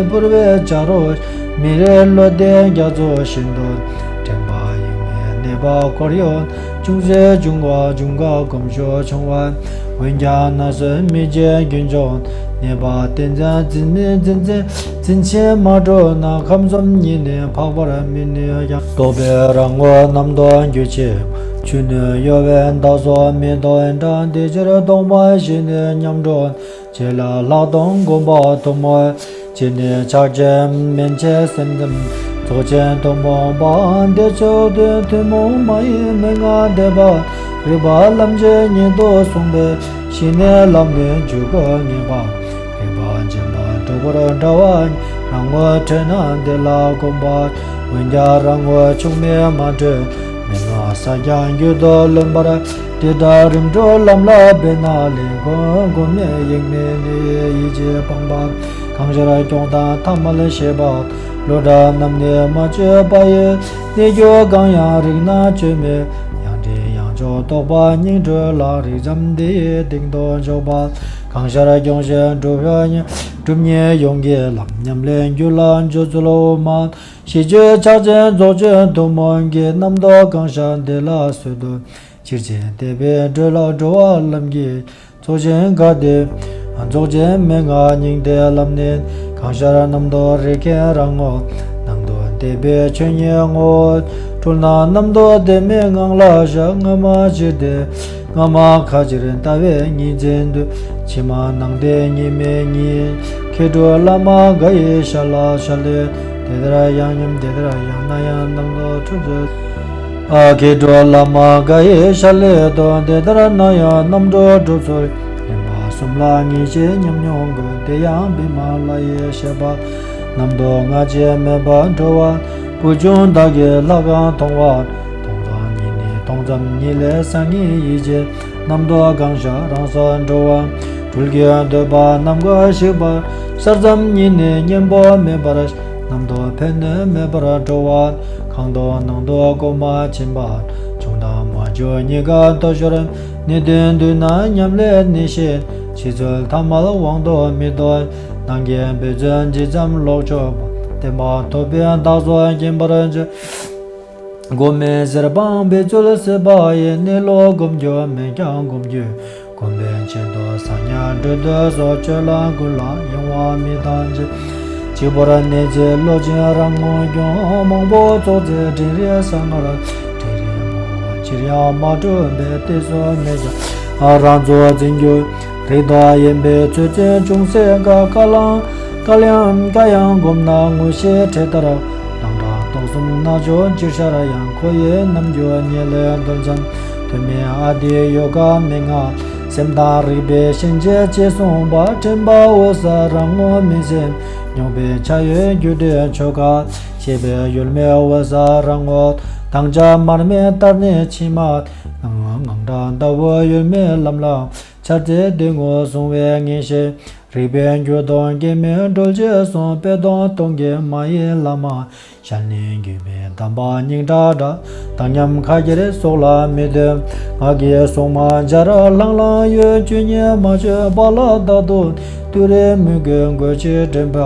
འབུར་བའི་བྱ་རོག་མི་རེ་བློ་ལྡན་རྒྱ་མཚོ་བཞིན་དུ། འདྲེན་པ་ཡེངས་མེད་གནས་པ་འཁོར་ཡུག་ཅུང་ཟད་འབྱུང་བ་འབྱུང་འགག་གོམས་ཤུགས་ཆུང་བ། འོན་ཀྱང་ན་ཟུག་མི་བྱེད་རྒྱུན་འབྱུང་གནས་པ་བརྟན་འཛིན་འཛིན་མེད་འཛིན་འཛིན་འཛིན་ཕྱིར་མ་གྲུབ་ན། ཁམས་གསུམ་ཉིད་ནི་འཕགས་པར་མི་ནུས་ཀྱང་། རྟོག་པའི་རང་ངོ་རྣམ་རྟོག་འགྱུ་བྱེད་ཆུ་ནི་གཡོ་བས་མདའ་སོགས་མི་ཐོགས་འདྲ། དེ་ཕྱིར་སྟོང་པ་ཞི་གནས་མཉམ་འགྲོ། ཆོས་ལ་ལྷག་མཐོང་སྒོམ་པ་ཐུན་མོང་། ཅི་ནས་ཆགས་ཅན་མན་ཆད་སེམས་ཙམ། རྫོགས་ཆེན་ཐུན་མོང་པའང་དེ་ཕྱོགས་དུ། ཐུན་མོང་མ་ཡིན་མན་ངག་འདས་པ། རིག་པ་ལམ་བྱེད་ཉིད་དུ་གསུངས་པས། ཞི་གནས་ལམ་ནི་འཇུག་དགོས་ངེས་པ། རིག་པ་རྗེན་པ་གྲུབ་པར་འདྲ་བ། རང་ངོ་འཕྲོད་ན་དེ་ལ་གོམས་པ། འོན་ཀྱང་རང་ངོ་འཆུག་མེད་མ་འཕྲོད། མན་ངག་བསགས་ཀྱང་རྒྱུད་དུ་ལོན་པར། དེ་ལྟར་རིམ་གྲོ་ལམ་ལ་འབད་ན་ལེགས། སྒོམ་སྒོམ་མེད་ཡེངས་མེད་ནི། ཡིད་ཀྱིས་སྤངས་པ་གང་ཤར་སྐྱོང་དང་ཐ་མལ་ཤེས་པ། བློ་འདྲ་རྣམས་ནི་མ་བཅོས་པ་ཡི། གནས་འགྱུ་གང་ཡང་རིག་ན་བཅོས་མེད། ཡང་དྲན་ཡང་འཇོག་རྟོག་པ་སྙིང་བྲོད་ལ། རིག་ཙམ་དེ་ཡི་སྟེང་དུ་འཇོག་པ། གང་ཤར་སྐྱོང་ཞིང་སྒྲུབ་ཡོད་ཉིད། སྒྲུབ་གཉིས་ཡོངས་ཀྱི་ལམ་ཉམས་ལེན་རྒྱུད་ལ་འཇུག་ཚུལ་དབུ་མ། ཤེས་བཅུ་ཕྱག་ཆེན་རྫོགས་ཆེན་ཐུན་མོང་གི། རྣམ་རྟོག་གང་ཤར་དེ་ལ་སོད་དོ། ཕྱིར་ཕྱིན་དེ་པའི་འགྲོས་ལ་འགྲོ་བ་ལམ་གྱི། ཚོགས་ཆེན་ག་དེ་རྫོགས་ཆེན་མན་ངག་སྙིང་ཐིག་ལམ་ནི། གང་ཤར་རྣམ་རྟོག་རིག་མཁན་རང་ངོ་། སྣང་དུ་བལྟས་པའི་ཆོས་ཉིད་ངོ་བོ། འཁྲུལ་སྣང་རྣམ་རྟོག་དེ་མེད་ངང་ལ་བཞག་སྔ་མ་ཕྱིར་དེ། སྔ་མ་ཁ་ཕྱིར་ལྟ་བའི་གཉིས་འཛིན་འདུ། ཕྱི་མ་སྣང་དེ་གཉིས་མེད་གཉིས། མཁས་གྲུབ་བླ་མ་འགའ་ཡི་ཞལ་ལ་ཞལ་ལས། དེ་ལྟར་ཡང་སྙམ་དེ་ལྟར་ཡང་སྣང་ཡང་རྣམ་རྟོག་འཁྲུལ་ཚུལ། ཨ། མཁས་གྲུབ་བླ་མ་འགའ་ཡི་ཞལ་ལས་དོན། དེ་ལྟར་སྣང་ཡང་རྣམ་རྟོག་འཁྲུལ་ཚུལ། རིམ་པ་གསུམ་ལ་ངེས་ཤེས་ཉམས་མྱོང་དགོས། དེ་ཡང་བི་མ་ལ་ཡི་བཤད་པ། རྣམ་རྟོག་སྔ་ཕྱི་མེད་པར་གྲོལ་བ། བུ་ཆུང་བདག་གིས་ལྷ་གང་མཐོང་བ། མཐོང་ཙམ་ཉིད་ནི་མཐོང་ཙམ་ཉིད་ལས་སང་ཉིན་ཡིད་ཆེས། རྣམ་རྟོག་གང་ཤར་རང་སར་འགྲོ་བ། འཁྲུལ་གྱི་འདོད་པ་རྣམ་ཀུན་ཞིག་པར། གསལ་ཙམ་ཉིད་ནི་གཉེན་པོ་མེད་པར། རྣམ་རྟོག་ཕན་གནོད་མེད་པར་གྲོལ་བ། གང་དུ་སྣང་དུ་སྒོམ་མ་ཕྱིན་པར། བྱུང་དང་མ་བྱུང་གཉིས་ཀ་ཐོབ་ཤོར། གནས་དོན་དུས་ན་ཉམས་ལེན་ནི་ཤེས། ཤེས་ཚུལ་ཐ་མལ་དབང་དུ་མི་འདོད། ནང་གི་འབད་བརྩོན་ཇི་ཙམ་ལོག་ཆོག་པ། བརྟན་པ་ཐོབ་པའི་བདག་སོགས་མཁྱེན་པར་བྱ། སྒོམ་མེད་གཟེར་སྤངས་འབད་ཚུལ་སྲིད་པ་ཡི། གནས་ལུགས་སྒོམ་རྒྱུ་མེད་ཀྱང་སྒོམ་རྒྱུ། སྒོམ་པའི་ཆེད་དུ་ཟབ་ཉར་སྒྲོལ་འདོད་སོགས། སྤྱོད་ལམ་ཀུན་ལ་གཡེང་བ་མི་གཏང་ཕྱིར། གཅིག་པུར་གནས་ཚེ་བློ་ཅན་རང་ངོ་སྐྱོང་། མང་པོ་ཚོགས་ཚེ་དྲན་རེ་གསང་སྔགས། དྲན་རེ་མོ་ཕྱིར་ཡང་མ་གྲུབ་པའི། གཏད་སོ་མེད་ཀྱང་རང་ཚུགས་འཛིན་རྒྱུ། རིགས་དང་ཡན་པའི་ཚུལ་འཛིན་ཅུང་ཟད་འགགས། བཀའ་ལམ་བཀའ་ཡང་བཀའ་ཡང་བསྒོམས་ན་དངོས་གཞིའི་ཁྲིད་ལྟར། སྣང་གྲགས་རྟོག་གསུམ་སྣ་ཚོགས་ཅིར་ཤར་ཡང་། འཁོར་བའི་རྣམ་འགྱུར་ཉེར་ལེན་རྡུལ་ཙམ། ཐུན་མིན་ཨ་ཏི་ཡོ་ག་མན་ངག་སེམས་དང་རིག་པའི་ཤན་འབྱེད་ཅེས་གསུངས་པ། དྲན་པ་འོད་གསལ་རང་ངོ་མིན་སེམས། མྱོང་བའི་ཆ་ཡོད་རྒྱུ་འབྲས་ཆོས་འགའ། ཤེས་པའི་ཡུལ་མེད་འོད་གསལ་རང་ངོ་། དྭངས་འཆར་མར་མེ་ལྟར་ནི་ཕྱི་མ། ངང་ངང་གྲགས་ལྟ་བུ་ཡུལ་མེད་ལམ་ལ། འཆར་ཚེ་སྡེ་དངོས་བཟུང་བའི་ངེས་ཤེས། རིག་པའི་འགྱུ་སྟོང་སྐྱེ་མེད་སྒྲོལ་བྱེད་གསུང་། པད་སྡོང་སྟོང་གི་མ་ཡི་བླ་མ། ཞལ་ནས་བརྒྱུད་པའི་གདམས་པ་སྙིང་ཁྲག་འདྲ། དག་མཉམ་ཁ་ཁྱེར་སྲོག་ལ་མི་ལྟོས། ངག་གི་སྲུང་མ་འཇའ་ར་ལྷང་ལྷང་གཡོ། ཆོས་ཉིད་མ་བཅོས་པ་ལ་བདག་ཏུ་ཏུ་རེ་མོས་གུས་དགོས་ཕྱིར་དྲན་པ།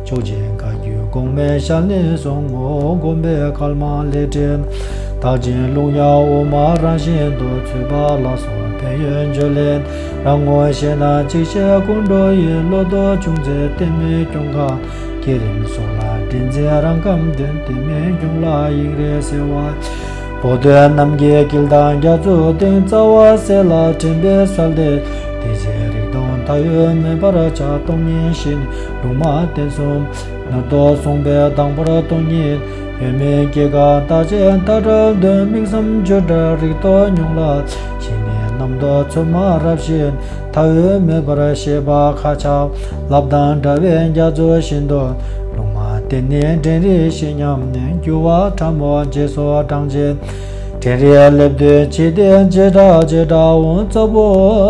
ཕྱོགས་བཅུའི་བཀའ་བརྒྱུད་གོང་མའི་ཞལ་ནས་གསུངས། ངོ་བོ་བསྒོམ་པའི་སྐལ་མང་ལས་འདྲེན། རྟག་ཅིང་རླུང་ཡང་དབུ་མ་རང་བཞིན་དུ། ཚུད་པ་ལ་སོགས་ཕན་ཡོན་བརྗོད་ལེན། རང་ངོ་ཤེས་ན་གཅིག་ཤེས་ཀུན་འགྲོ་ཡི། བློ་ལྡོག་བྱུང་ཚེ་གཏན་མེད་སྐྱོང་ག་བསྐྱེད་རིམ་སོགས་ལ་དྲན་འཛིན་རང་ཁམས་དོན། དེ་མིན་གཞུང་ལ་ཡིག་རེ་གསལ་བ། བོ་དོན་རྣམས་ཀྱི་དཀྱིལ་དང་རྒྱ་མཚོའི་གཏིང་། རྩ་བ་གསལ་ལ་དྲན་པས་གསལ་ཏེ། དེ་ཚེ་རིག་སྟོང་མཐའ་ཡས་མེད་པར་བྱ། སྟོང་ཉིད་ཤེས་ནས་ལུང་མ་བསྟན་གསུམ། ནོར་དུ་གསུངས་པའི་དང་པོར་སྟོང་ཉིད། ཡོད་མེད་སྐྱེ་འགག་རྟག་ཆད་མཐའ་བྲལ་དོན། དམིགས་བསམ་བརྗོད་བྲལ་རིག་སྟོང་མྱོང་ལ་ཞེན་ནས། རྣམ་རྟོག་མཚན་མ་རབ་ཞི། མཐའ་དབུས་མེད་པར་ཤེས་པ་མཁའ་ཁྱབ། ལབ་དང་འདྲ་བའི་རྒྱ་མཚོ་བཞིན་དུ། ལུང་མ་བསྟན་ནས་དྲན་རིག་ཤེས་ཉམས་ནས། འགྱུ་བ་ཕྲ་མོ་རྗེས་སུ་འབྲང་ཕྱིར། དྲན་རིག་སླེབས་དུས་ཇི་ལྟའི་བྱེ་བྲག་བྱེ་བྲག་འོང་། རྩ་བོ་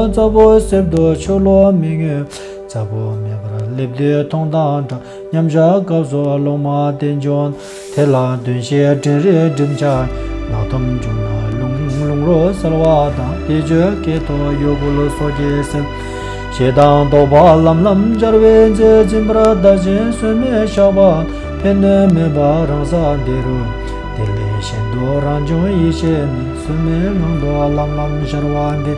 རྩ་བོ་གསེབ་ཏུ་ཆུ་ལོག་མི་མྱོང་། རྩ་བོ་མེད་པར་སླེབས་དུས་མཐོང་དང་འདྲ། མཉམ་བཞག་སྐབས་སུ་ལུང་མ་བསྟན་འབྱུང་། དེ་ལ་འདོན་ཞིང་དྲན་རིག་སྒྲིམ་བྱ། ནག་ཐུམ་བྱུང་ན་རླུང་རླུང་རོ་གསལ་བ་དང་། བཟླས་བརྗོད་སྐད་དོད་གཡོ་འགུལ་སོགས་ཀྱིས་སེལ། ཞེ་སྡང་ལྡོག་པ་ལམ་ལམ་འབྱར་བའི་ཚེ། འཛིན་པར་བདག་གཞན་སྲོལ་མེད་བཞག་པ། ཕན་གནོད་མེད་པ་རང་ས་འདི་རུ། དེ་ལས་གཞན་དུ་རང་བྱུང་ཡེ་ཤེས་ནི། སྲོལ་མེད་ངང་དུ་ལམ་ལམ་ཤར་བ་འདི།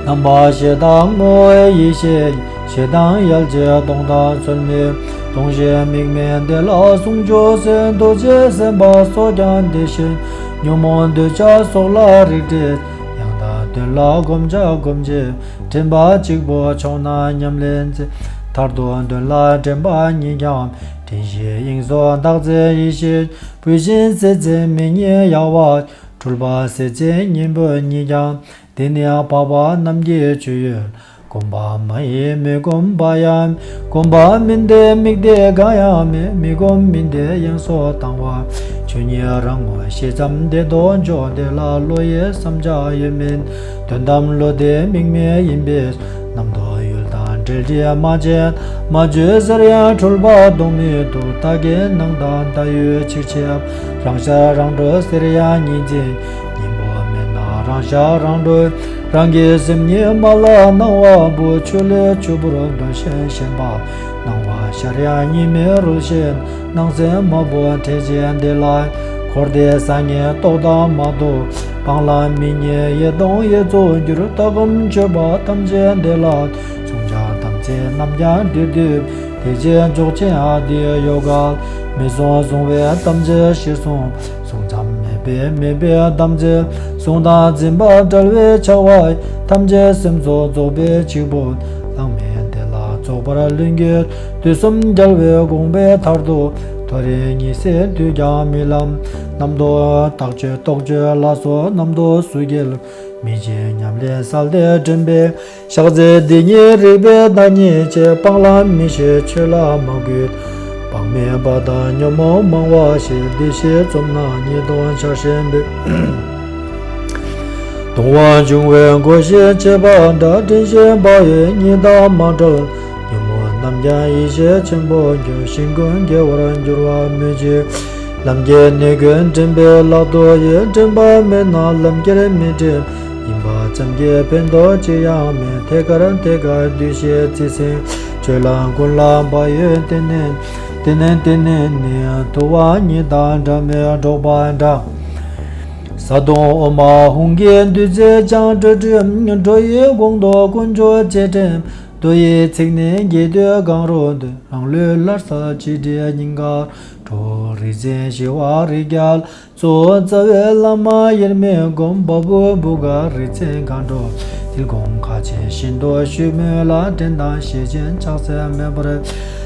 རྣམ་པ་ཞེ་སྡང་ངོ་བོའི་ཡེ་ཤེས། ཞེ་སྡང་ཡལ་བྱེད་སྟོང་དང་རྩོལ་མེད། སྟོང་ཞེན་དམིགས་མེད་འདི་ལ་ཟུང་འཇུག་ཟེར། རྡོ་རྗེ་སེམས་དཔའ་སོགས་ཀྱང་དེ་བཞིན། ཉོན་མོངས་འདོད་ཆགས་སོགས་ལ་རིགས་བསྒྲེས། ཡང་དག་དོན་ལ་བསྒོམ་བྱ་སྒོམ་བྱེད། དྲན་པ་གཅིག་པུ་ཕྱོགས་ན་ཉམས་ལེན་མཛད། མཐར་ཐུག་དོན་ལ་དྲན་པ་ཉིད་ཀྱང་། དྲན་ཤེས་དབྱིངས་སུ་བདག་འཛིན་ཡེ་ཤེས། བུད་ཤིང་ཟེར་ཚེ་མིག་གཉིས་ཡལ་བ། འཁྲུལ་པ་ཟེར་ཚེ་གཉེན་པོ་གཉིས་ཀྱང་། དེ་ནི་འཕགས་པ་རྣམས་ཀྱི་སྤྱོད་ཡུལ། བསྒོམ་པ་མ་ཡིན་མི་བསྒོམ་པ་ཡང་། བསྒོམ་པ་མིན་ཏེ་དམིགས་ཏེ་གང་ཡང་མེད། མི་བསྒོམ་མིན་ཏེ་དབྱིངས་སུ་བཏང་བ། ཆོས་ཉིད་རང་ངོ་ཤེས་ཙམ་བདེ་དོན་འཇོག་དེ་ལ་བློ་ཡི་བསམ་བྱ་ཡོད་མིན། དོན་དམ་བློ་དེ་དམིགས་མེད་ཡིན་པས། རྣམ་རྟོག་ཡུལ་དང་འབྲེལ་འདྲིས་མ་བྱེད། མ་བཅོས་ཟེར་ཡང་འཁྲུལ་པ་གདོང་མི་སྡུག། བདག་གི་སྣང་དང་བརྡ་ཡུལ་གཅིག་ཆེ། རང་ཤར་རང་གྲོལ་ཟེར་ཡང་གཉིས་འཛིན། གཉེན་པོ་མེད་ན་རང་ཤར་རང་གྲོལ། རང་གི་སེམས་ཉིད་མ་ལ་སྣང་བ་པོ། ཆུ་ལས་ཆུ་བུར་འདོད་ཤེས་ཞེན་པ། སྣང་བ་ཤར་ཡང་གཉིས་མེད་རོལ་ཞིང་། སྣང་སེམས་མ་བུ་འཕྲད་ཅིང་འདི་ལ། འཁོར་འདས་སང་ངེ་རྟོག་དང་མ་རྟོགས། སྤང་བླང་མི་རྙེད་ཡེ་སྟོང་ཡེ་རྫོགས་འགྱུར། ལྟ་སྒོམ་སྤྱོད་པ་ཐམས་ཅད་འདི་ལ། བསྲུང་བྱ་དམ་ཚིག་རྣམས་ཀྱང་འདིར་འདུས། དེ་རྗེས་འཇོག་ཅིང་ཨ་ཏི་ཡོ་ག་མི་གསུང་གསུང་བས་ཐམས་ཅད་ཤེས་གསུང་། གསུང་ཙམ་མེད་པས་མེད་པའི་དམ་ཚིག་གསུང་དང་འཛིན་པ་བྲལ་བའི་ཆགས་པ། ཐམས་ཅད་སེམས་སུ་རྫོགས་པའི་གཅིག་པུ། བླ་མེད་དེ་ལ་རྫོགས་པར་ལྷུན་གྱིས། དུས་གསུམ་རྒྱལ་བའི་དགོངས་པའི་མཐར་ཐུག་ཐོ་རེ་གཉིས་སེ་དུས་ཀྱང་རྨི་ལམ། རྣམ་རྟོག་བརྟག་དཔྱོད་རྟོག་དཔྱོད་ལ་སོགས་རྣམ་རྟོག་སུ་སྐྱེལ། མི་བྱེད་ཉམས་ལེན་གསལ་ཏེ་དྲན་པས། ཕྱག་འཚལ་འདི་ཉིད་རིག་པའི་བདག་ཉིད་ཅེས། སྤང་བླང་མི་ཤེས་ཆོས་ལ་མ་གུས། བག་མེད་པ་དང་ཉོན་མོངས་མང་བ་ཞེས། འདི་ཞེས་རྩོམ་ན་ཉེས་ལྟུང་ཆགས་ཞེན་འབེབས། གདུང་བ་འབྱུང་བའི་སྒོ་ཞེས་བྱ་བ་འདྲ། དྲན་ཤེས་བག་ཡོད་གཉིས་དང་མ་བྲལ། ཉོན་མོངས་རྣམས་ཀྱང་ཡེ་ཤེས་ཆེན་པོ་འགྱུར། ཞིང་ཀུན་དགེ་བར་འགྱུར་བ་སྨོས་ཅི། ལམ་གྱི་གནས་ཀུན་དྲན་པས་བརླག་ཏུ་ཡོད། དྲན་པ་མེད་ན་ལམ་ཁྱེར་མི་འདྲེན། ཡིན་པ་ཙམ་གྱིས་ཕན་ཐོགས་ཅི་ཡང་མེད། ཐད་ཀར་ཐད་ཀར་འདུས་བྱས་རྩི་སེམས། སྤྱོད་ལམ་ཀུན་ལ་བག་ཡོད་དེ་ནས། དེ་ནས་དེ་ནས་ནི་དུ་བ་གཉིས་དང་འདྲ་མེད་འགྲོགས་པ་འདྲ། བཟའ་བཏུང་འོ་མ་ཧཱུྃ་གི་བདུད་རྩི་ལྗང་། སྤྲོས་བྲལ་འགྲོ་ཡི་གོང་དུ་དཀོན་མཆོག་རྗེས་དྲན། མདོ་ཡི་ཚིག་ནི་རྒྱས་བསྡུས་གང་རུང་དུ། རང་ལུས་སླར་གསལ་གཅིག་དྲིལ་སྙིང་གར་འགྲོ། རིག་འཛིན་ཞི་བ་རིགས་རྒྱལ་གཙོ། རྩ་བའི་བླ་མ་དབྱེར་མེད་སྒོམ། བ་སྤུ་བུ་ག་རིག་འཛིན་མཁའ་འགྲོ། མཐིལ་གོང་ཁ་ཕྱེ་བཞིན་དུ་བཞུགས་མོད་ལ། དྲན་དང་ཤེས་བཞིན་ཆགས་ཚད་མེད་པར།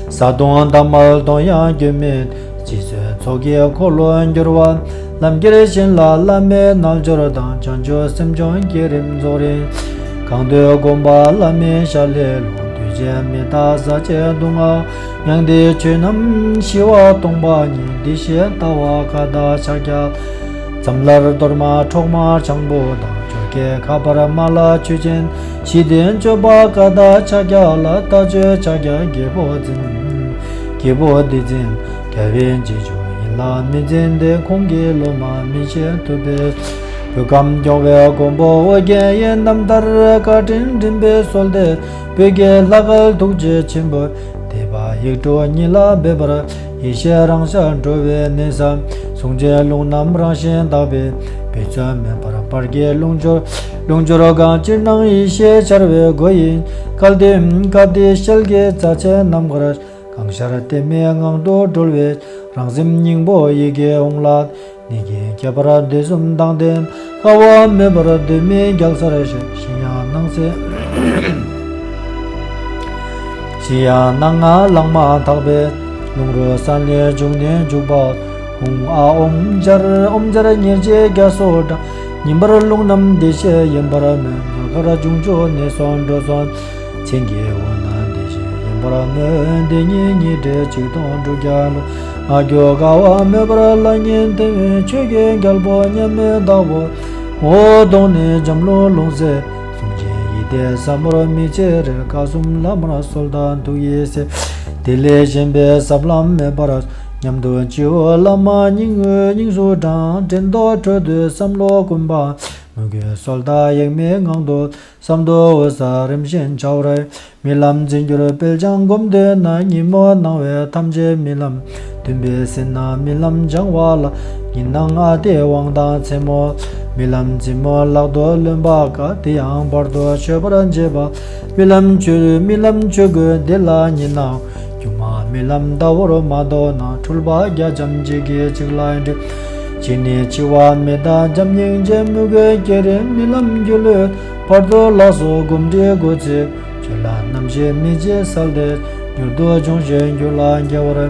བཟའ་བཏུང་དང་མལ་གཏོང་ཡང་སྐྱོན་མེད། རྗེས་སུ་ཚོགས་ཀྱི་འཁོར་ལོ་འགྱུར་བ། ལམ་ཁྱེར་བཞིན་ལ་བླ་མའི་རྣལ་འབྱོར་དང་། བྱང་ཆུབ་སེམས་མཆོག་བསྐྱེད་རིམ་རྫོགས་རིམ། གང་འདོད་སྒོམ་པ་བླ་མའི་ཞལ་ལས་ལོངས། འདུས་བྱས་མི་རྟག་ཟག་བཅས་སྡུག་བསྔལ། མྱང་འདས་ཆོས་རྣམས་ཞི་བ་སྟོང་པ་ཉིད། འདི་ཞེས་ལྟ་བ་མཁའ་དང་ཕྱག་རྒྱ། ཙམ་ལར་གཏོར་མ་འཕྲོག་མ་ཆང་བུ་དང་། ཕྱོགས་ ཀྱེ་ཁ་པར་མ་ལ་ཆོས་ཅན། ཞི་བདེ་སྤྱོད་པ་ཀ་དག་ཕྱག་རྒྱ་ལ། ལྟ་སྤྱོད་ཕྱག་རྒྱ་རྒྱལ་པོ་འཛིན། རྒྱལ་པོ་འདི་འཛིན་རྒྱལ་བའི་རྗེས་འཇུག་ཡིན་ལ་མི་འཛིན་ཏེ། ཁོང་གི་སློབ་མ་མི་བྱེད་ཐུབ་པས། བོད་ཁམས་སྐྱོང་བའི་མགོན་པོ་ཨོ་རྒྱན་ཡི། རྣམ་ཐར་བཀའ་དྲིན་མགྲིན་པའི་སྲོལ་ཏེ། བོད་ཀྱི་ལྷ་སྐལ་ཐུགས་རྗེ་ཆེན་པོས། དད་པ་ཡིག་འབྲུ་ཉིད་ལ་འབད་པར། ཡེ་ཤེས་རང་ཤར་འགྲོ་བའི་གནས་སམ། གཟུང་འཛིན་རླུང་རྣམས་རང་བཞིན་དག་པས། འབད་རྩོལ་མེད་པར་བར་གྱི་རླུང་སྦྱོར། རླུང་སྦྱོར་གང་ཕྱིར་སྣང་ཡེ་ཤེས་འཆར་བའི་སྒོ་ཡིན། སྐལ་ལྡན་སྐལ་ལྡན་ཞལ་གྱི་རྩ་ཆེན་རྣམ་དཀར། གང་ཤར་ལྟད་མོའི་ངང་དུ་གྲོལ་བའི། རང་སེམས་སྙིང་པོ་ཡི་གེ་འོང་ལ། ནི་གི་ཁྱད་པར་དུས་གསུམ་དང་ལྡན། དཀའ་བ་མེད་པར་གདོད་མའི་རྒྱལ་སར་གཤེགས། གཞི་ཡང་སྣང་སྲིད། གཞི་ཡང་སྣང་ལྔ་ལངས་མ་ཐག་པའི། རླུང་རོ་ས་ནས་འཇུག་ནས་འཇུག་པ། ཧཱུྃ་ཨཱཿཧཱུྃ་སྦྱར་ཨོཾ་སྦྱར་ཉེར་གཅིག་རྒྱ་མཚོ་འདྲ། ཉིན་པར་རླུང་རྣམས་བདེ་གཤེགས་ཡིན་པར་མོས། ཉོ་མཁར་འབྱུང་ཆུ་ནས་སོང་འགྲོ་སོང་། མཚན་གྱི་འོད་རྣམས་བདེ་གཤེགས་ཡིན་པར་མོས། འདི་ཉིད་ཉི་ཁྲི་ཆིག་སྟོང་དྲུག་བརྒྱ་ལོ། ང་རྒྱལ་དགའ་བ་མེད་པར་ལག་གཉིས་བསྟན། ཆོས་ཀྱི་རྒྱལ་པོ་མཉམ་མེད་བདག་པོ། ངོ་བོ་སྟོང་ནས་འཇམ་རླུང་རླུང་ཟེར། གཟུང་འཛིན་ཡིད་བརྟན་ཟབ་མོར་མི་ཕྱེད་རེ། སྐབས་གསུམ་བླ་མར་གསོལ་དང་ཐུགས་ཡིད་བསྲེ། དེ་ལས་གཞན་པའི་ཟབ་ལམ་མེད་པར། མཉམ་དུ་སྤྱི་བོ་བླ་མ་སྙིང་དབུས་སྙིང་སུ་དྲངས། དྲན་རྟོག་འཕྲོ་འདུས་བསམ་བློ་ཀུན་སྤངས། མོས་གུས་གསོལ་དང་ཡེངས་མེད་ངང་དུ། གསུམ་དུ་འོད་གསལ་རིམ་བཞིན་འཆར་བར། རྨི་ལམ་འཛིན་གྱུར་དཔལ་འཆང་སྒོམ་འདོད་ན། ཉིན་མོ་སྣང་བས་ཐམས་ཅད་རྨི་ལམ། འདུན་པའི་སེར་སྣ་རྨི་ལམ་འཆང་བ་ལ། ཉིན་སྣང་ཨ་ཏིའི་དབང་ཐང་མཚན་མོ། རྨི་ལམ་འཛིན་མོ་ལག་ཏུ་ལོན་པ་དཀའ། དེ་ཡང་བར་དུ་ཆོད་པར་བྱེད་པ། རྨི་ལམ་ཆོས་རྨི་ལམ་ཆོས་གོས་འདི་ལ་ཉིན་སྣང་། སྒྱུ་མ་རྨི་ལམ་ཟླ་བོར་མ་རྟོགས་ན། འཁྲུལ་པ་རྒྱ་འབྱམས་འཇིག་གི་འཇིག་ལ་འདྲིས། ཕྱི་ནས་འཆི་བ་མི་རྟག་འཇམ་སྙིང་རྗེ། མོས་གུས་བསྐྱེད་རིམ་རྨི་ལམ་སྒྱུ་ལུས། བར་དུ་ལགས་སོ་སྒོམ་འདྲིས་སྒོ་ཚིགས། ཆོས་ལ་རྣམ་ཤེས་མི་བྱེད་གསལ་ཏེ། མྱུར་དུ་འབྱུང་ཞིང་རྒྱུད་ལ་སྐྱེ་བར།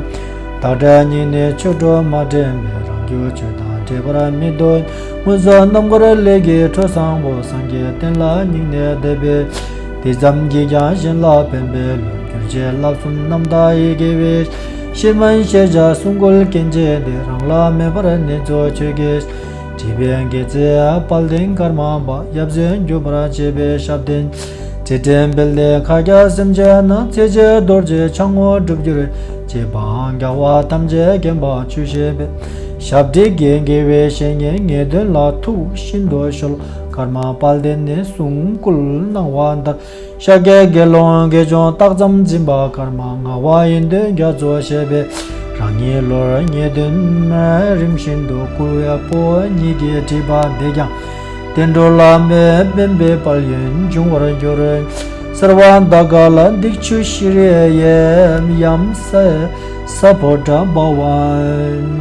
བདག་འདྲ་སྙིང་ནས་ཆོས་སྒྲོ་མ་འདྲེས་པས། རང་རྒྱུད་ཆོས་དང་འདྲེས་པར་མི་འདོད། མངོན་སུམ་རྣམ་དཀར་ལས་ཀྱི་འཕྲོ་བཟང་པོ། སངས་རྒྱས་བསྟན་ལ་སྙིང་ནས་དད་པས། དེ་ཙམ་གྱིས་ཀྱང་གཞན་ལ་ཕན་པའི་བློ། གྱུར་ཅིག་བསླབ་གསུམ་རྣམ་དག་ཡི་གེ་བའི། ཤེས་མིན་ཤེས་བྱ་གསུང་མགུར་སྐད་ཅིག་འདི། རང་ལ་མེད་པར་ནེ་ཙོ་ཆོས་ཀྱི། བྲིས་པའི་དགེ་རྩའི་དཔལ་ལྡན་ཀརྨ་པ། ཡབ་སྲས་འགྱུར་བར་བྱེད་པའི་ཞབས་བརྟན། ཚུལ་ཁྲིམས་སྤེལ་ཏེ་མཁའ་ཁྱབ་སེམས་ཅན་རྣམས། ཚེ་གཅིག་རྡོ་རྗེ་འཆང་ངོ་འགྲུབ་གྱུར་ཅིག། འབངས་རྒྱལ་བ་ཐམས་ཅད་མཁྱེན་པ་ཆོས་བཤད་པའི། ཞབས་བྲིས་ཀྱི་དགེ་བའི་བཤེས་གཉེན་ངེས་དོན་ལ། ཐུགས་ཤིན་ཏུ་གཤོལ་ཀརྨ་དཔལ་ལྡན་ནི། གསུང་བསྐུལ་གནང་བ་ལྟར། ཤཱཀྱའི་དགེ་སློང་དགེ་སྦྱོང་རྟགས་ཙམ་འཛིན་པ་ཀརྨ། ངག་དབང་ཡོན་ཏན་རྒྱ་མཚོ་ཞེས་པའི། རང་ཉིད་ལོར་ངེས་དོན་རིམ་བཞིན་དུ། བསྐུལ་བའི་ཕོ་ཉིད་ཀྱིས་བྲིས་པ་འདི་ཀྱང་། བསྟན་འགྲོ་ལ་མེ་འབར་བའི་དཔལ་ཡོན་འབྱུང་བར་འགྱུར། སརྦ་དྷཱ་ཀཱ་ལ་འདི་ཕྱི་ཤྲཱི་ཡེ། ཡམ་ས་ས་བྷོ་ཊ་བྷ་ཝ།